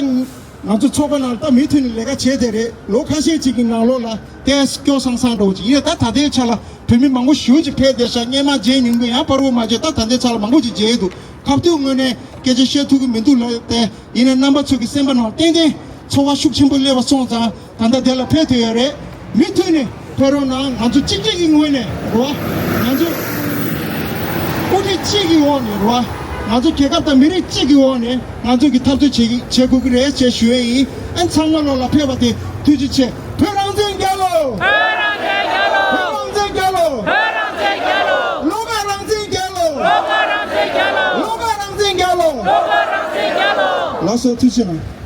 ང་ཚོ་ཚོགས་པ་ནང་ད་མུ་མཐུད་ནས་ལས་ཀ་བྱས་བསྡད་རེད། ལོ་ཁ་ཤས་ཅིག་གི་ནང་ལོགས་ལ་ ཏོག་ཙམ་སྐྱོ་སང་སང་འདྲ་བོ་ཅིག་ཡིན་ན། ད་ད་ལྟའི་ཆ་ལ་བོད་མི་མང་པོ་ཞེ་པོ་ཅིག་ཕེབས་བསྡད་ཤག་སྔོན་མ་མཇལ་མྱོང་མཁན་ཡང་བར་བོ་མ་མཇལ། ད་ད་ལྟའི་ཆ་ལ་མང་པོ་ཅིག་མཇལ་ཡོད་འདུག་ཁ་ཐུག་ངོས་ནས་སྐད་ཆ་བཤད་ཐུབ་ཀྱི་མི་འདུག་ལབ་ཡོད་དེ། ཡིན་ན་རྣམ་པ་ཚོ་གི་སེམས་པ་ནང་ཏན་ཏན་ཚོར་བ་ཤུགས་ཆེན་པོ་སླེབས་པ་སོང་ཙང་། ད་ལྟ་དེ་ལ་ཕེབས་ཐུབ་ཡོད་རེད། མུ་མཐུད་ནས་ཕེབས་རོགས་གནང་། ང་ཚོ་གཅིག་སྒྲིལ་གྱི་ངོས་ནས་རེད་བ། ང་ཚོ་དབུ་ཁྲིད་གཅིག་གི་འོག་ནས་རེད་བ། ང་ཚོ་རྒྱལ་ཁབ་དང་མི་རིགས་གཅིག་གི་འོག་ནས་ང་ཚོ་གི་འཐབ་རྩོད་བྱེད་ཀྱི་བྱེད་དགོས་ཀྱི་རེད་ཅེས་ཞུ་ཡས་ཡིན། ཨ། ཚང་མ་ལོག་ལ་ཕེབས་པ་དེ་ཐུགས་རྗེ་ཆེ། བོད་རང་བཙན་རྒྱལ་ལོ། བོད་རང་བཙན་རྒྱལ་ལོ། བོད་རང་བཙན་རྒྱལ་ལོ། བོད་རང་བཙན་རྒྱལ་ལོ། བློ་དགའ་རང་བཙན་རྒྱལ་ལོ། བློ་དགའ་རང་བཙན་རྒྱལ་ལོ། བློ་དགའ་རང་བཙན་རྒྱལ་ལོ། བློ་དགའ་རང་བཙན་རྒྱལ་ལོ། ལགས་སོ། ཐུགས་རྗེ་གནང་།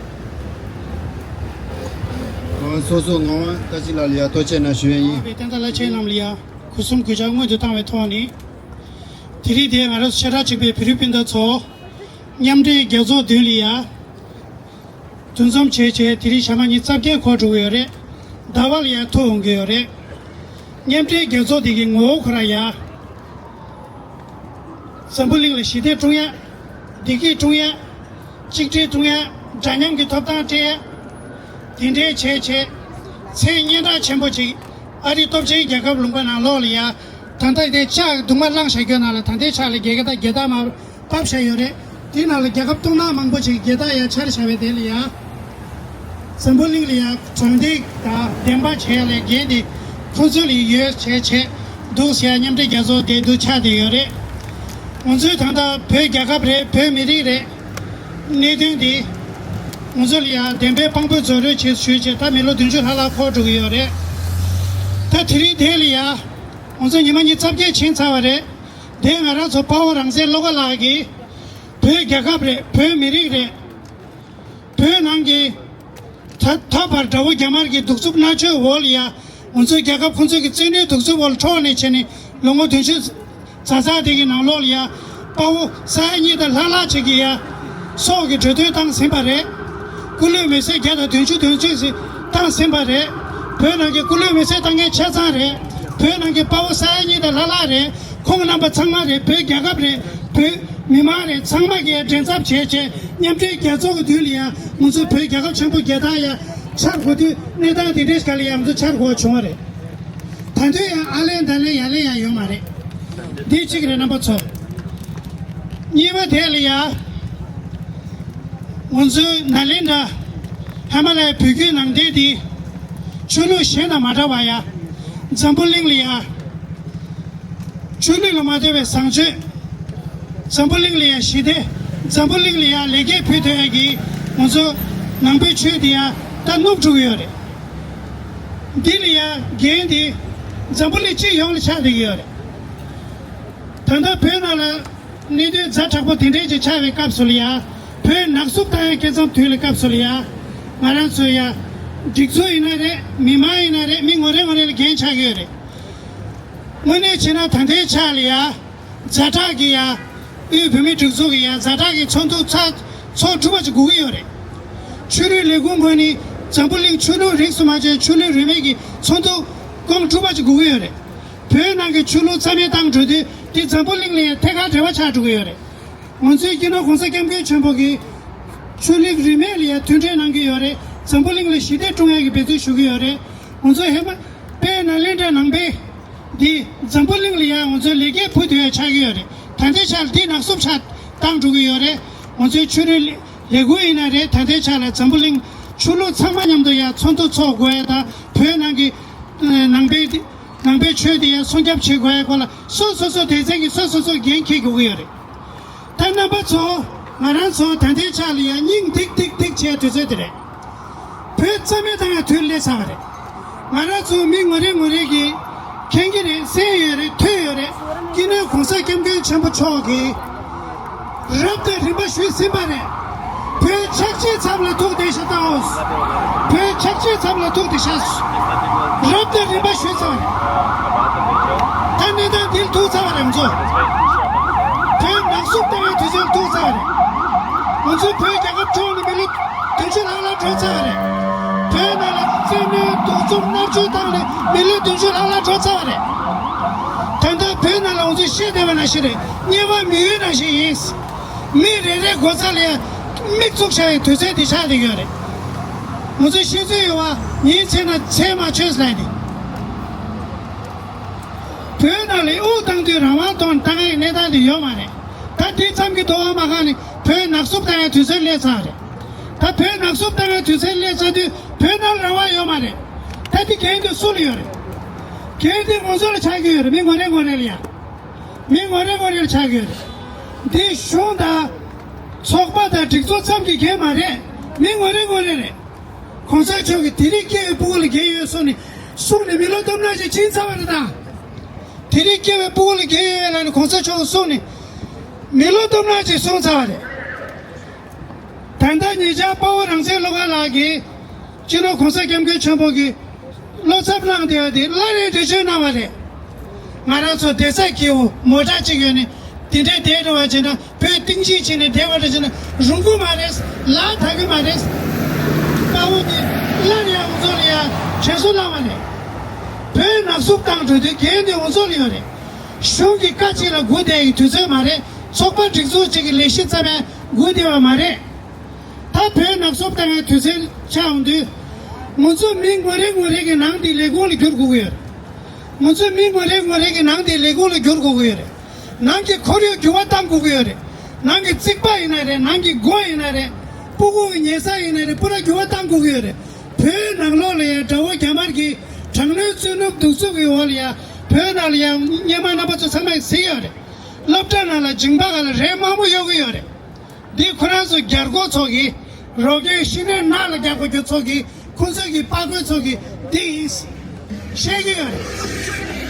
སོ་སོ་ངག་དབང་བཀྲ་ཤིས་ལགས་ལ་ཡ་ཐུགས་རྗེ་གནང་ཞུ་ཡས་ཡིན། བསྟན་དར་བླ་ཆེན་རྣམས་ལ་ཡ་སྒོ་གསུམ་གུས་ཕྱག་སྔོན་དུ་བཏང་བའི་ཐོག་ནས། དེ་རིང་དེ་ང་རང་ཚོ་ཆེ་ཕྲ་གཅིག་པའི་བོད་རིགས་སྤུན་ཟླ་ཚོ་མཉམ་འབྲེལ་རྒྱལ་ཚོགས་མདུན་ལ་ཡ་འདུ་འཛོམས་བྱས་བྱས། དེ་རིང་ཞག་མ་ཉི་ཤུ་རྩ་བརྒྱད་འཁོར་འགྲོ་གི་ཡོད་རེད། ཟླ་བ་ལ་ཡ་ཐུག་འོང་གི་ཡོད་རེད། མཉམ་འབྲེལ་རྒྱལ་ཚོགས་དེ་གི་ངོ་བོ་ཁོ་རང་ཡ། འཛམ་བུ་གླིང་ལ་ཞི་བདེ་བསྐྲུན་ཡ། བདེ་སྐྱིད་བསྐྲུན་ཡ། གཅིག་སྒྲིལ་བསྐྲུན་ཡ། འདྲ་མཉམ་གྱི་ཐོབ་ཐང་སྤྲད་ཡ། དེ་འདྲའི་བྱས་བྱས། མཚན་སྙན་གྲགས་ཆེན་པོ་ཅིག་ཨ་རིའི་སྟོབས་ཆེན་རྒྱལ་ཁབ་ལུང་པ་ནང་ལོགས་ལ་ཡ། ད་ལྟ་དེ་ལྕགས་གདུང་མ་བླངས་བཞག་རྒྱུ་ནང་ལ། ད་ལྟའི་ཆ་ལ་རྒྱལ་ཁབ་དང་རྒྱལ་དར་མར་ཕབ་བཞག་ཡོད་རེད། དེ་ནང་ལ་རྒྱལ་ཁབ་སྟོང་ཕྲག་མང་པོ་ཅིག་རྒྱལ་དར་ཡ་འཕྱར་བཞག་པའི་དེ་ལ་ཡ། འཛམ་བུ་གླིང་ལ་ཡ་དྲང་བདེན་དང་བདེན་པ་བྱེད་ཡ་ལས་འགན་དེ་ཁོ་ཚོ་ལ་ཡོད་བྱས་བྱས་འདུག་ཟེར་ཡ་མཉམ་འབྲེལ་རྒྱལ་ཚོགས་དེ་འདུག་ཆགས་བསྡད་ཡོད་རེད། ང་ཚོའི་ད་ལྟ་བོད་རྒྱལ་ཁབ་རེད། བོད་མི་རིགས་རེད། གནད་དོན་འདི་ང་ཚོ་ལ་ཡ་བདེན་པའི་དཔང་པོའི་རྫོགས་རོལ་བྱེད་ཞུས་བྱས། ད་མི་ལོ་བདུན་ཅུ་ལྷག་ལྷག་འཁོར་འགྲོ་གི་ཡོད་རེད། ད་དེ་རིང་དེ་ལ་ཡ་ང་ཚོ་ཉི་མ་ཉི་ཤུ་རྩ་བརྒྱད་ཕྱིན་ཚར་བ་རེད། དེ་ང་རང་ཚོ་དཔའ་བོ་རང་བཙན་བློ་དགའ་ལགས་ཀྱིས་བོད་རྒྱལ་ཁབ་རེད། བོད་མི་རིགས་རེད། བོད་ནང་གི་ད་ད་བར་དགྲ་བོ་རྒྱ་དམར་གྱི་གདུག་རྩུབ་མནར་གཅོད་འོག་ལ་ཡ། ང་ཚོའི་རྒྱལ་ཁབ་ཁོང་ཚོའི་གི་བཙན་གནོན་གདུག་རྩུབ་འོག་ལ་འཕྲོག་ནས་བྱས་ནས་ལོ་ངོ་བདུན་ཅུ་ཛ་ཛ་དེ་གི་ནང་ལོགས་ལ་ཡ། དཔའ་བོ་ས་ཡ་གཉིས་དང་ལྷག་ལྷག་ཅིག་གིས་ཡ། སྲོག་གི་འགྲོ་དོན་བཏང་ཟིན་པ་རེད། སྐུ་ལུས་མེ་སྲེག་བརྒྱ་དང་བདུན་ཅུ་དོན་གཅིག་ཙམ་བཏང་ཟིན་པ་རེད། བོད་ནང་གི་སྐུ་ལུས་མེ་སྲེག་བཏང་མཁན་ཆ་ཚང་རེད། བོད་ནང་གི་དཔའ་བོ་ས་ཡ་གཉིས་དང་ལྷག་ལྷག་རེད། ཁོང་རྣམ་པ་ཚང་མ་རེད། བོད་རྒྱལ་ཁབ་རེད། བོད་མི་མང་རེད། ཚང་མ་གིས་མགྲིན་ཚབ་བྱས་བྱས། མཉམ་འབྲེལ་རྒྱལ་ཚོགས་ཀྱི་མདུན་ལ་ཡ་ང་ཚོ་བོད་རྒྱལ་ཁབ་ཆེན་པོ་རྒྱལ་དར་ཡ་འཕྱར་དགོས་དུས། གནས་སྟངས་དེ་འདྲའི་སྒང་ལ་ཡ་ང་ཚོ་འཕྱར་དགོས་བྱུང་བ་རེད། ད་དུང་ཡང་ཨ་ལན་ད་ལན་ཡ་ལན་ཡང་ཡོད་མ་རེད། འདི་གཅིག་རེད་རྣམ་པ་ཚོ། གཉིས་པ་དེ་ལ་ཡ། ང་ཚོའི་ནཱ་ལེནྡྲ་ཧི་མ་ལ་ཡའི་བོད་བརྒྱུད་ནང་བསྟན་འདི་ཆོས་ལུགས་གཞན་དང་མ་འདྲ་བ་ཡ། འཛམ་བུ་གླིང་ལ་ཡ། ཆོས་ལུགས་ལ་མ་ལྟོས་པའི་བཟང་སྤྱོད། འཛམ་བུ་གླིང་ལ་ཡ་ཞི་བདེ། འཛམ་བུ་གླིང་ལ་ཡ་ལེགས་སྐྱེས་ཕུལ་ཐུབ་ཡ་གི་ང་ཚོ་ནང་པའི་ཆོས་འདི་ཡ་ད་ནུབ་འགྲོ་གི་ཡོད་རེད། འདི་ལ་ཡ་འགན་འདི་འཛམ་བུ་གླིང་སྤྱི་ཡོངས་ལ་ཆགས་བསྡད་ཀྱི་ཡོད་རེད། ད་ལྟ་བོད་ནང་ལ་གནད་དོན་ཛ་དྲག་པོ་དེ་འདྲས་ཅིག་ཆགས་པའི་སྐབས་སུ་ལ་ཡ། བོད་ནག་བསུབ་བཏང་ཡ་སྐབས་སུ་ལ་ཡ། ང་རང་ཚོ་ཡ། སྒྲིག་འཛུགས་ཡིན་ན་རེད། མི་མང་ཡིན་ན་རེད། མི་ངོ་རེ་ངོ་རེ་ལ་འགན་ཆགས་ཀྱི་ཡོད་རེད། དངོས་གནས་བྱས་ན་ད་ལྟའི་ཆ་ལ་ཡ། ཛ་དྲག་གི་ཡ། དབུས་བོད་མིའི་སྒྲིག་འཛུགས་ཀྱི་ཡ་ཛ་དྲག་གི་ཚོགས་འདུ་ཚ་ཚོགས་གྲུབ་པ་ཅིག་དགོས་ཀྱི་ཡོད་རེད། ཆོས་རིག་ལས་ཁུངས་ངོས་ནས་འཛམ་བུ་གླིང་ཆོས་ལུགས་རིས་སུ་མ་ཆད་ཆོས་ལུགས་རིས་མེད་ཀྱི་ཚོགས་འདུ་སྐོང་གྲུབ་པ་ཅིག་དགོས་ཀྱི་ཡོད་རེད། བོད་ནང་གི་ཆོས་ལུགས་རྩ་མེད་བཏང་འགྲོ་དུས་དེ་འཛམ་བུ་གླིང་ལ་ཡང་ཐད་ཀར་འབྲེལ་བ་ཆགས་འགྲོ་གི་ཡོད་རེད། ང་ཚོའི་སྤྱི་ནོར་༸གོང་ས་༸སྐྱབས་མགོན་ཆེན་པོ་གིས་ཆོས་ལུགས་རིས་མེད་ལ་ཡང་མཐུན་འབྲེལ་གནང་གི་ཡོད་རེད། འཛམ་བུ་གླིང་ལ་ཞི་བདེ་བསྐྲུན་ཡག་གི་འབད་བརྩོན་ཞུ་གི་ཡོད་རེད། ང་ཚོ་ཧེ་མ་དཔལ་ནཱ་ལེནྡྲ་ནང་པའི་འདི་འཛམ་བུ་གླིང་ལ་ཡང་ང་ཚོའི་ལེགས་སྐྱེས་ཕུལ་ཐུབ་ཡ་ཆགས་ཀྱི་ཡོད་རེད། ད་ལྟའི་ཆར་འདི་ནག་བསུབ་ཆགས་བཏང་འགྲོ་གི་ཡོད་རེད། ང་ཚོའི་ཆོས་རིག་ལས་ཁུངས་ཡིན་ན་རེད། ད་ལྟའི་ཆར་ལ་འཛམ་བུ་གླིང་ཆོས་ལུགས་ཚང་མ་མཉམ་དུ་ཡ་ཚོགས་འདུ་ཚོགས་དགོས་ཡ་དང་། བོད་ནང་གི་ནང་པའི་ནང་པའི་ཆོས་དེ་ཡ་སྲུང་སྐྱོབ་བྱེད་དགོས་ཡ་སྐོར་ལ་སོ་སོ་སོ་སྡེ་ཚན་གྱི་སོ་སོ་སོ་འགན་འཁྱེར་དགོས་ཀྱི་ཡོད་རེད། ད་རྣམ་པ་ཚོ་ང་རང་ཚོ་ད་ལྟའི་ཆར་ལ་ཡ་སྙིང་ཏིག་ཏིག་ཏིག་བྱས་དུས་ཚོད་དེ་རེད། བོད་རྩ་མེད་བཏང་ཡ་དུས་སླེབས་ཚར་བ་རེད། ང་རང་ཚོ་མི་ངོ་རེ་ངོ་རེ་གིས་མཁྱེན་གྱི་རེད། གསན་ཡོད་རེད། ཐོས་ཡོད་རེད། སྤྱི་ནོར་༸གོང་ས་༸སྐྱབས་མགོན་ཆེན་པོ་མཆོག་གིས་རབ་དང་རིམ་པ་ཞུས་ཟིན་པ་རེད། བོད་ཆགས་ཆེའི་མཚམས་ལ་ཐུག་བསྡད་ཤག་ད་འོ། བོད་ཆགས་ཆེའི་མཚམས་ལ་ཐུག་བསྡད་ཤག་རབ་དང་རིམ་པ་ཞུས་ཚར་བ་རེད། ད་གནས་སྟངས་འདི་ལ་ཐུག་ཚར་བ་རེད། ང་ཚོ་བོད་ནག་བསུབ་བཏང་བའི་དུས་ཚོད་ལ་ཐུག་ཚར་བ་རེད། ང་ཚོའི་བོད་རྒྱལ་ཁབ་འཕྲོག་ནས་མི་ལོ་བདུན་ཅུ་ལྷག་ལྷག་འགྲོ་ཚར་བ་རེད། བོད་ནང་ལ་བཙན་གནོན་གདུག་རྩུབ་མནར་གཅོད་བཏང་ནས་མི་ལོ་བདུན་ཅུ་ལྷག་ལྷག་འགྲོ་ཚར་བ་རེད། ད་ལྟ་བོད་ནང་ལ་ང་ཚོས་བཤད་བསྡད་པ་ནང་བཞིན་རེད། དམྱལ་བ་མི་ཡུལ་ནང་བཞིན་ཡིན། མི་རེ་རེ་སྒོ་རྩ་ལ་ཡ་མིག་བཙུགས་བཞག་པའི་དུས་ཚོད་འདི་ཆགས་བསྡད་ཡོད་རེད། ང་ཚོས་ཤེས་ཚོད་ཡོད་པ། ཉིན་ཚེ་ན་ཚེ་མ་ཆོད་ཟེར་ནས། བོད་ནང་ལ་དབུ་བཏང་དུས་རང་དབང་ཐོག་ནས་བཏང་ཡའི་གནས་སྟངས་དེ་ཡོད་མ་རེད། ད་དེ་ཙམ་གྱིས་དོ་བ་མ་ཁག་ནས་བོད་ནག་བསུབ་བཏང་ཡའི་དུས་ཚོད་སླེབས་ཚར་རེད། ད་བོད་ནག་བསུབ་བཏང་ཡའི་དུས་ཚོད་སླེབས་ཚར་དུས་བོད་ནང་ལ་རང་དབང་ཡོད་མ་རེད། ད་དེ་འགན་དེ་སུ་ལ་ཡོད་རེད། འགན་དེ་ང་ཚོ་ལ་ཆགས་ཀྱི་ཡོད་རེད། མི་ངོ་རེ་ངོ་རེ་ལ་ཡ། མི་ངོ་རེ་ངོ་རེ་ལ་ཆགས་ཀྱི་ཡོད་རེད། འདི་གཞུང་དང་ཚོགས་པ་དང་སྒྲིག་འཛུགས་ཙམ་གྱི་འགན་མ་རེད། མི་ངོ་རེ་ངོ་རེ་རེད། གོང་ས་མཆོག་གིས་དེ་རིང་སྐྱེ་བའི་སྤུ་གུ་ལ་འགན་ཡོད་གསུངས་ནས་གསུངས་ནས་མི་ལོ་སྟོང་ཕྲག་ཅིག་ཕྱིན་ཚར་བ་རེད་ད། དེ་རིང་སྐྱེ་བའི་སྤུ་གུ་ལ་འགན་ཡོད་ལབ་ནས་གོང་ས་མཆོག་གིས་གསུངས་ནས་མི་ལོ་སྟོང་ཕྲག་ཅིག་སོང་ཚར་བ་རེད། ད་ལྟ་ཉེ་ཆར་དཔའ་བོ་རང་བཙན་བློ་དགའ་ལགས་ཀྱིས་སྤྱི་ནོར་གོང་ས་སྐྱབས་མགོན་ཆེན་པོ་གི་བློ་འཚབ་གནང་བསྡད་པ་དེ་སླར་ཡང་འགྲེལ་བརྗོད་གནང་བ་རེད། ང་རང་ཚོ་བསྡད་ས་སྐྱིད་པོ་མོ་ཊ་གཅིག་ཡོད་ནས་དེ་འདྲའི་བསྡད་འགྲོ་བ་བྱས་ན་བོད་གཏིང་ཕྱིན་བྱས་ནས་བསྡད་པ་འདྲ་བྱས་ན་རུང་གི་མ་རེད། ལག་ཐག་གི་མ་རེད། དཔའ་བོ་དེ་སླར་ཡང་ང་ཚོ་ལ་ཡང་དྲན་གསོ་གནང་བ་རེད། བོད་ནག་བསུབ་བཏང་འགྲོ་དུས་འགན་དེ་ང་ཚོ་ལ་ཡོད་རེད། གཞུང་གི་བཀའ་གཅིག་ལ་སྒུག་བསྡད་ཡི་དུས་ཚོད་མ་རེད། ཚོགས་པ་སྒྲིག་འཛུགས་གཅིག་གི་ལས་གཞི་བརྩམས་ཡ་སྒུག་བསྡད་པ་མ་རེད། ད་བོད་ནག་བསུབ་བཏང་བའི་དུས་ཚོད་ཆགས་ཡོང་དུས། ང་ཚོ་མི་ངོ་རེ་ངོ་རེ་གི་ནང་དེ་ལས་ཁུངས་ལ་འགྱུར་དགོས་ཀྱི་ཡོད་རེད། ང་ཚོ་མི་ངོ་རེ་ངོ་རེ་གི་ནང་དེ་ལས་ཁུངས་ལ་འགྱུར་དགོས་ཀྱི་ཡོད་རེད། ནང་གི་ཁོར་ཡུག་འགྱུར་བ་གཏང་དགོས་ཀྱི་ཡོད་རེད། ནང་གི་རྩིག་པ་ཡིན་ན་རེད། ནང་གི་སྒོ་ཡིན་ན་རེད། སྤུ་གུ་གི་ཉལ་ས་ཡིན་ན་རེད། པུ་ར་འགྱུར་བ་གཏང་དགོས་ཀྱི་ཡོད་རེད། བོད་ནང་ལོགས་ལ་ཡང་དགྲ་བོ་རྒྱ་དམར་གྱི་དྲག་གནོན་བཙོན་ནུབ་གདུག་རྩུབ་ཀྱི་འོག་ལ་ཡང་བོད་ནང་ལ་ཡང་སྔོན་མ་རྣམ་པ་ཚོ་ཚང་མས་གཟིགས་ཡོད་རེད། སློབ་གྲྭ་ནང་ལ་མཇིང་པ་སྒང་ལ་རས་དམར་པོ་གཡོག་གི་ཡོད་རེད། འདི་ཁོ་རང་ཚོ་རྒྱལ་སྒོ་ཚོགས་ཀྱི་རོགས་སྐྱོར་ཤི་ནས་ནག་ལ་རྒྱག་དགོས་རྒྱུ་ཚོགས་ཀྱི་ཁོ་ཚོ་གི་དཔའ་རྒོད་ཚོགས་ཀྱི་འདི་ཡིན། བཤད་ཀྱི་ཡོད་རེད།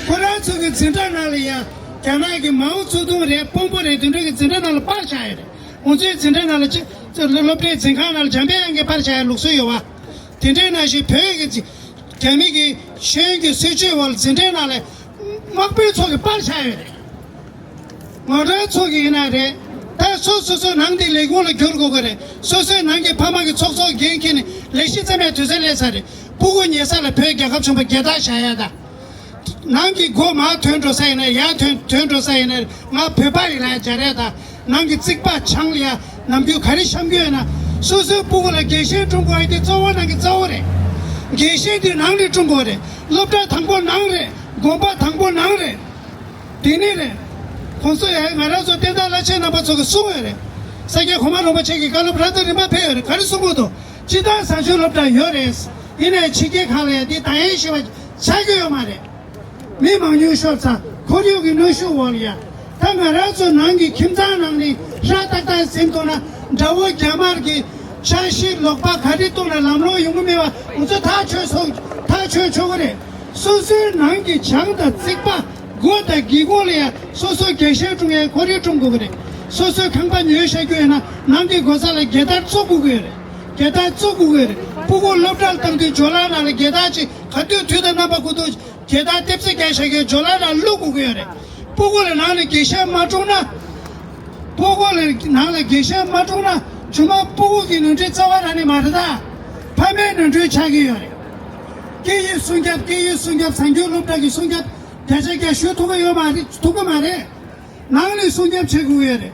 ཁོ་རང་ཚོ་གི་འཛིན་གྲྭ་ནང་ལ་ཡང་རྒྱ་ནག་གི་མའོ་ཙེ་ཏུང་རེད། དཔོན་པོ་རེད། དེ་འདྲ་གི་འཛིན་གྲྭ་ནང་ལ་པར་བཞག་ཡོད་རེད། ང་ཚོའི་འཛིན་གྲྭ་ནང་ལ་ཅི་སློབ་གྲྭའི་འཛིན་ཁང་ནང་ལ་འཇམ་དཔལ་དབྱངས་ཀྱི་པར་བཞག་ཡ་ལུགས་སྲོལ་ཡོད་བ། དེ་འདྲའི་ནང་བཞིན་བོད་ཀྱི་རྒྱ་མི་གི་ཤེས་ཡོན་གྱི་སྲིད་བྱུས་འོག་ལ་འཛིན་གྲྭའི་ནང་ལ་དམག་དཔོན་ཚོ་གི་པར་བཞག་ཡོད་རེད། ངོ་སྤྲོད་ཚོགས་ཀྱི་ཡིན་ན་རེད། ད་སོ་སོ་སོའི་ནང་དེ་ལས་ཁུངས་ལ་འགྱུར་དགོས་ཀྱི་རེད། སོ་སོའི་ནང་གི་ཕ་མ་གི་ཚོགས་གཙོ་འགན་འཁྱེར་ནས་ལས་གཞི་བརྩམས་པའི་དུས་ཚོད་སླེབས་ཚར་རེད། སྤུ་གུ་ཉལ་ས་ལ་བོད་རྒྱལ་ཁབ་ཆེན་པོ་རྒྱལ་དར་བཞག་ཡ་ད། ནང་གི་སྒོ་མར་ཐོན་འགྲོ་ས་ཡིན་ན་ཡར་ཐོན་ཐོན་འགྲོ་ས་ཡིན་ན་ང་བོད་པ་ཡིན་ལབ་ཡ་སྦྱར་ཡ་ད། ནང་གི་རྩིག་པ་ཆང་ལ་ཡ་ནམ་རྒྱུན་ག་རེ་བཤམས་ཀྱི་ཡོད་ན། སོ་སོའི་སྤུ་གུ་ལ་རྒྱལ་ཞེན་སྐྲུན་དགོས་ཡ་དེ་གཙོ་བོ་ནང་གི་གཙོ་བོ་རེད། རྒྱལ་ཞེན་དེ་ནང་ནས་སྐྲུན་དགོས་རེད། སློབ་གྲྭ་དང་པོ་ནང་རེད། དགོན་པ་དང་པོ་ནང་རེད། དེ་ནས་རེད། ཁོང་ཚོ་ཡང་ང་རང་ཚོ་བསྟན་བདག་བླ་ཆེན་རྣམ་པ་ཚོ་གིས་གསུངས་ཡོད་རེད། ས་སྐྱ་གོང་མ་རིན་པོ་ཆེ་གི་བཀའ་སློབ་རབ་དང་རིམ་པ་ཕེབས་ཡོད་རེད། ག་རེ་གསུང་གི་འདུག་སྤྱིར་བཏང་བཟང་སྤྱོད་སློབ་གྲྭ་ཡོད་རེད། ཡིན་ནའི་ཕྱི་རྒྱལ་ཁག་ལ་ཡང་འདི་ད་ཡན་ཞེས་པ་ཆགས་ཀྱི་ཡོད་མ་རེད། མི་མང་ཉུང་ཤོར་ཚ། ཁོར་ཡུག་གི་གནོན་ཤུགས་འོག་ལ་ཡ། ད་ང་རང་ཚོ་ནང་གི་ཁྱིམ་ཚང་ནང་ནས་ཧྲ་ཏག་ཏག་ཟིན་ཐུབ་ན་དགྲ་བོ་རྒྱ་དམར་གྱི་འཆར་གཞི་ལོག་པ་ག་རེ་གཏོང་ན་ལམ་ལྷོང་ཡོང་གི་མེད་པ་ང་ཚོ་ཐག་ཆོད་སོང་། ཐག་ཆོད་ཆོག་གི་རེད། སོ་སོའི་ནང་གི་ཆང་དང་རྩིག་པ། སྒོ་དང་སྒེའུ་ཁུང་ལ་ཡང་སོ་སོ་རྒྱལ་ཞེན་སྐྲུན་ཡའི་ཁོར་ཡུག་སྐྲུན་དགོས་ཀྱི་རེད། སོ་སོའི་ཁང་པ་ཉོས་བཞག་རྒྱུ་ཡིན་ན་ནང་གི་སྒོ་ས་ལ་རྒྱལ་དར་བཙུགས་དགོས་ཀྱི་ཡོད་རེད། རྒྱལ་དར་བཙུགས་དགོས་ཀྱི་ཡོད་རེད། སྤུ་གུ་སློབ་གྲྭར་བཏང་དུས་ཇོ་ལགས་ནང་ལ་རྒྱལ་དར་ཅིག་ག་དུས་དུས་དང་རྣམ་པ་ཀུན་ཏུ་རྒྱལ་དར་ལྟེབ་རྩེག་རྒྱག་བཞག་རྒྱུ་ཇོ་ལགས་ནང་བླུག་དགོས་ཀྱི་ཡོད་རེད། སྤུ་གུ་ལ་ནང་ལ་རྒྱལ་ཞེན་མ་སྐྲུན་ན། སྤུ་གུ་ལ་ནང་ལ་རྒྱལ་ཞེན་མ་སྐྲུན་ན་རྗེས་མ་སྤུ་གུ་གི་ནོར་འཁྲུལ་རྩ་བ་རང་ནས་མ་རེད་ད། ཕ་མའི་ནོར་འཁྲུལ་ཆགས་ཀྱི་ཡོད་རེད། སྐད་ཡིག་སྲུང་སྐྱོབ། སྐད་ཡིག་སྲུང་སྐྱོབ། གཟའ་འཁྱུག་སློབ་གྲྭ་གི་སྲུང་སྐྱོབ་བརྒྱ་ཆ་བརྒྱ་ཞུ་ཐུབ་ཀྱི་ཡོད་མ་རེད། ཐུབ་ཀྱི་མ་རེད། ནང་ནས་སྲུང་སྐྱོབ་བྱེད་དགོས་ཀྱི་ཡོད་རེད།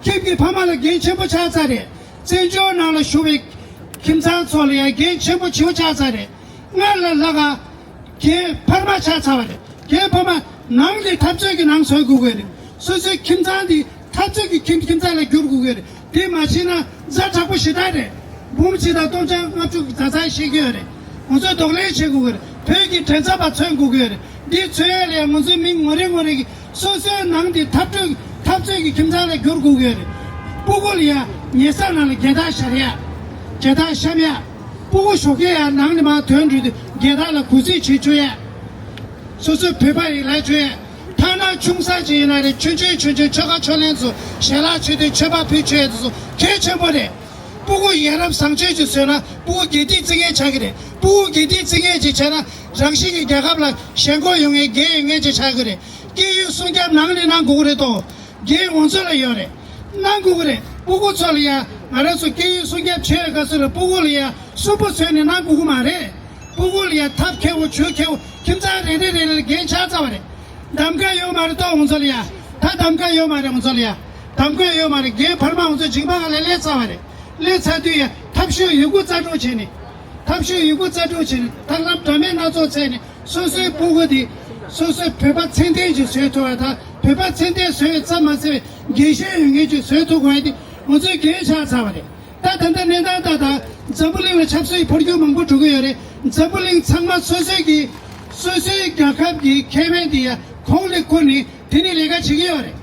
ཁྱིམ་གྱི་ཕ་མ་ལ་འགན་ཆེན་པོ་ཆགས་ཚར་རེད། བཙན་བྱོལ་ནང་ལ་བཞུགས་པའི་ཁྱིམ་ཚང་ཚོ་ལ་ཡང་འགན་ཆེན་པོ་ཆེ་བོ་ཆགས་ཚར་རེད། སྔར་ལས་ལྷག་ག་འགན་འཕར་མ་ཆགས་ཚར་བ་རེད། འགན་འཕར་མ་ནང་ནས་འཐབ་རྩོད་ཀྱི་ནང་བཟོ་དགོས་ཀྱི་རེད། སོ་སོའི་ཁྱིམ་ཚང་འདི་འཐབ་རྩོད་ཀྱི་ཁྱིམ་ཁྱིམ་ཚང་ལ་བསྒྱུར་དགོས་ཀྱི་རེད། དེ་མ་བྱས་ན་ཛ་དྲག་པོ་ཞེ་དྲག་རེད། འབུམ་གཅིག་དང་སྟོང་ཕྲག་ལྔ་བཅུ་གི་ཛ་ཛ་བཤད་ཀྱི་ཡོད་རེད། ང་ཚོས་གདོང་ལེན་བྱེད་དགོས་ཀྱི་རེད། བོད་ཀྱི་མགྲིན་ཚབ་པ་མཚོན་དགོས་ཀྱི་ཡོད་རེད། འདི་མཚོན་ཡ་ལ་ཡང་ང་ཚོའི་མི་ངོ་རེ་ངོ་རེ་གིས་སོ་སོའི་ནང་དེ་འཐབ་རྩོད་འཐབ་རྩོད་ཀྱི་ཁྱིམ་ཚང་ལ་བསྒྱུར་དགོས་ཀྱི་རེད། སྤུ་གུ་ལ་ཡང་ཉལ་ས་ནང་ལ་རྒྱལ་དར་ཤར་ཡ། རྒྱལ་དར་བཤམས་ཡ། སྤུ་གུ་ཞོགས་ཀས་ཡང་ནང་ནས་མར་ཐོན་འགྲོ་དུས་རྒྱལ་དར་ལ་གུས་བརྩི་བྱེད་བཅུག་ཡ། སོ་སོའི་བོད་པ་ཡིན་ལབ་བཅུག་ཡ། ཐ་ན་ཆུང་ས་ཅིག་ཡིན་ན་རེད། ཆུང་ཆུང་ཆུང་ཆུང་ཆོལ་ཁ་ཕྱོགས་ལྷན་ཚོ་ཞལ་ལག་མཆོད་དུས་མཆོད་པ་ཕུལ་བཅུག་ཡ་དེ་ཚོ་གལ་ཆེན་པོ་རེད། སྤུ་གུ་ཡ་རབས་བཟང་སྤྱོད་ཅིག་བཟོས་ན་སྤུ་གུ་དགེ་སྡིག་བརྩི་མཁན་ཆགས་ཀྱི་རེད། སྤུ་གུ་དགེ་སྡིག་བརྩི་མཁན་ཅིག་བྱས་ན་རང་བཞིན་གྱིས་རྒྱལ་ཁབ་ལ་ཞེན་ཁོག་ཡོང་མཁན་རྒས་ཡོང་མཁན་ཅིག་ཆགས་ཀྱི་རེད། སྐད་ཡིག་སྲུང་སྐྱོབ་ནང་ནས་གནང་དགོས་ཀྱི་རེད་དོ། རྒན་ང་ཚོ་ལ་ཡོད་རེད། གནང་དགོས་ཀྱི་རེད། སྤུ་གུ་ཚོ་ལ་ཡ་ང་རང་ཚོ་སྐད་ཡིག་སྲུང་སྐྱོབ་བྱེད་པའི་སྐབས་སུ་ལ་སྤུ་གུ་ལ་ཡ་སུན་པོ་བཟོས་ནས་གནང་དགོས་ཀྱི་མ་རེད། སྤུ་གུ་ལ་ཡ་ཐབས་མཁས་པོ་ཇུས་མཁས་པོ་ཁྱིམ་ཚང་རེ་རེ་རེ་རེ་ལ་འགན་ཆགས་ཚར་བ་རེད། གདམ་ག་ཡོད་མ་རེད་དོ་ང་ཚོ་ལ་ཡ། ད་གདམ་ག་ཡོད་མ་རེད་ང་ཚོ་ལ་ཡ། གདམ་ག་ཡོད་མ་རེད། རྒན་བར་མ་ང་ཚོ་མཇིང་པ་སྒང་ལ་སླེབས་ཚར་བ་རེད། སླེབས་ཚར་དུས་ཡ་ཐབས་ཤེས་ཡོད་རྒུ་རྩལ་སྤྲུགས་བྱས་ནས། ཐབས་ཤེས་ཡོད་རྒུ་རྩལ་སྤྲུགས་བྱས་ནས་ད་ལམ་འདྲ་མིན་སྣ་ཚོགས་བཙལ་ནས་སོ་སོའི་སྤུ་གུ་དེ་ སོ་སོའི་བོད་པ་ཚད་ལྡན་ཅིག་བཟོས་ཐུབ་པ་དང་། བོད་པ་ཚད་ལྡན་བཟོས་ཙམ་མ་ཟད་པའི་རྒྱལ་ཞེན་ཡོད་མཁན་ཅིག་བཟོས་ཐུབ་དགོས་ཡ་དེ་ང་ཚོའི་འགན་ཆགས་ཚར་བ་རེད། ད་ད་ལྟ་གནས་སྟངས་ལྟ་ད་འཛམ་བུ་གླིང་ལ་ཆབ་སྲིད་འཕོ་འགྱུར་མང་པོ་འགྲོ་གི་ཡོད་རེད། འཛམ་བུ་གླིང་ཚང་མ་སོ་སོའི་གི་སོ་སོའི་རྒྱལ་ཁབ་ཀྱི་ཁེ་ཕན་དེ་ཡ་གོང་ལ་བཀུར་ནས་དེ་ནས་ལས་ཀ་བྱེད་ཀྱི་ཡོད་རེད།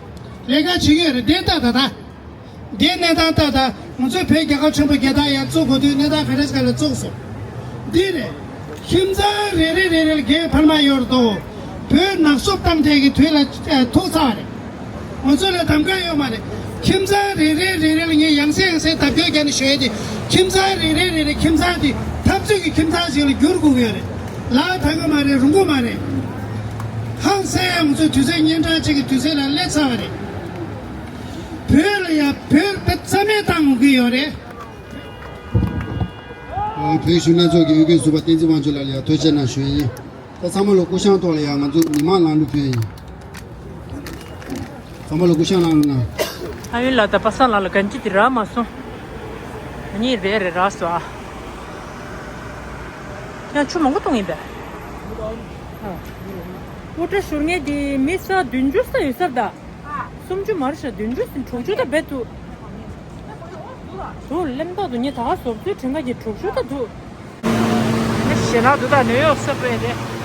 ལས་ཀ་བྱེད་ཀྱི་ཡོད་རེད། དེ་ལྟ་ད་ད། འདིའི་གནས་སྟངས་ལྟ་ད་ང་ཚོའི་བོད་རྒྱལ་ཁབ་ཆེན་པོ་རྒྱལ་དར་ཡར་བཙུགས་དགོས་དུས་གནས་སྟངས་ག་འདྲ་ཞིག་ལ་བཙུགས་སོང་། འདི་རེད། ཁྱིམ་ཚང་རེ་རེ་རེ་རེ་ལ་རྒྱའི་འཕར་མ་ཡོད་རེད་དོ། བོད་ནག་སུབ་བཏང་འདྲ་གི་དུས་ལ་ཨ་ཐུག་ཚར་བ་རེད། ང་ཚོ་ལ་གདམ་ག་ཡོད་མ་རེད། ཁྱིམ་ཚང་རེ་རེ་རེ་རེ་ལ་ངས་ཡང་སེ་ཡང་སེ་བརྡབ་སྐྱོར་བརྒྱབ་ནས་ཞུ་ཡས་དེ། ཁྱིམ་ཚང་རེ་རེ་རེ་རེ་ཁྱིམ་ཚང་དེ་འཐབ་རྩོད་ཀྱི་ཁྱིམ་ཚང་ཞིག་ལ་འགྱུར་དགོས་ཀྱི་ཡོད་རེད། ལག་ཐང་གི་མ་རེད། རུང་གི་མ་རེད། ཧང་སང་ཡ་ང་ཚོའི་དུས་ཚོད་སྙན་གྲགས་ཅིག་གི་དུས་ཚོད་ལ་སླེབས་ཚར་བ་རེད། བོད་ལ་ཡ་བོད་དཔེ་རྩ་མེད་བཏང་འོང་གི་ཡོད་རེད། ཨ། བོད་གཞོན་ནུ་ལྷན་ཚོགས་ཀྱི་དབུས་འགན་ཟུར་པ་བསྟན་འཛིན་དབང་ཕྱུག་ལགས་ལ་ཡ་ཐུགས་རྗེ་གནང་ཞུ་ཡི་ཡིན། ད་ཚང་མ་ལོ་སྐུ་བཤངས་ཐོག་ལ་ཡ་ང་ཚོ་མི་མང་ལངས་གླུ་ཕུལ་ཡི་ཡིན། ཚང་མ་ལོ་སྐུ་བཤངས་གནང་རོགས་གནང་། ཨ་ཡོན་ལགས་དང་པ་སངས་ལགས་ལ་གན་ཅི་དེ་རག་མ་སོང་། ཨ་ནི་རེད་རེད་རག་སོང་ཨ། ཡང་ཆུ་མང་པོ་བཏུང་ཡིན་པས། ཨ། སྤུ་གྲ་བཞུར་མཁན་དེ་མི་ས་བདུན་ཅུ་ས་ཡོད་ས་རེད་ད། སུམ་ཅུ་མ་རེད་ཤག་བདུན་ཅུ་ཟིན། དྲུག་ཅུ་ད་རྦད་འདུག་འདུག་གླེན་རྟགས་འདུག་ངས་ད་ག་བཟོ་བཅོས་དྲན་ག་གི་དྲུག་ཅུ་ད་འདུག་ཞེ་ན་འདུག་ད་ནད་གཡོག་གསར་པ་རེད།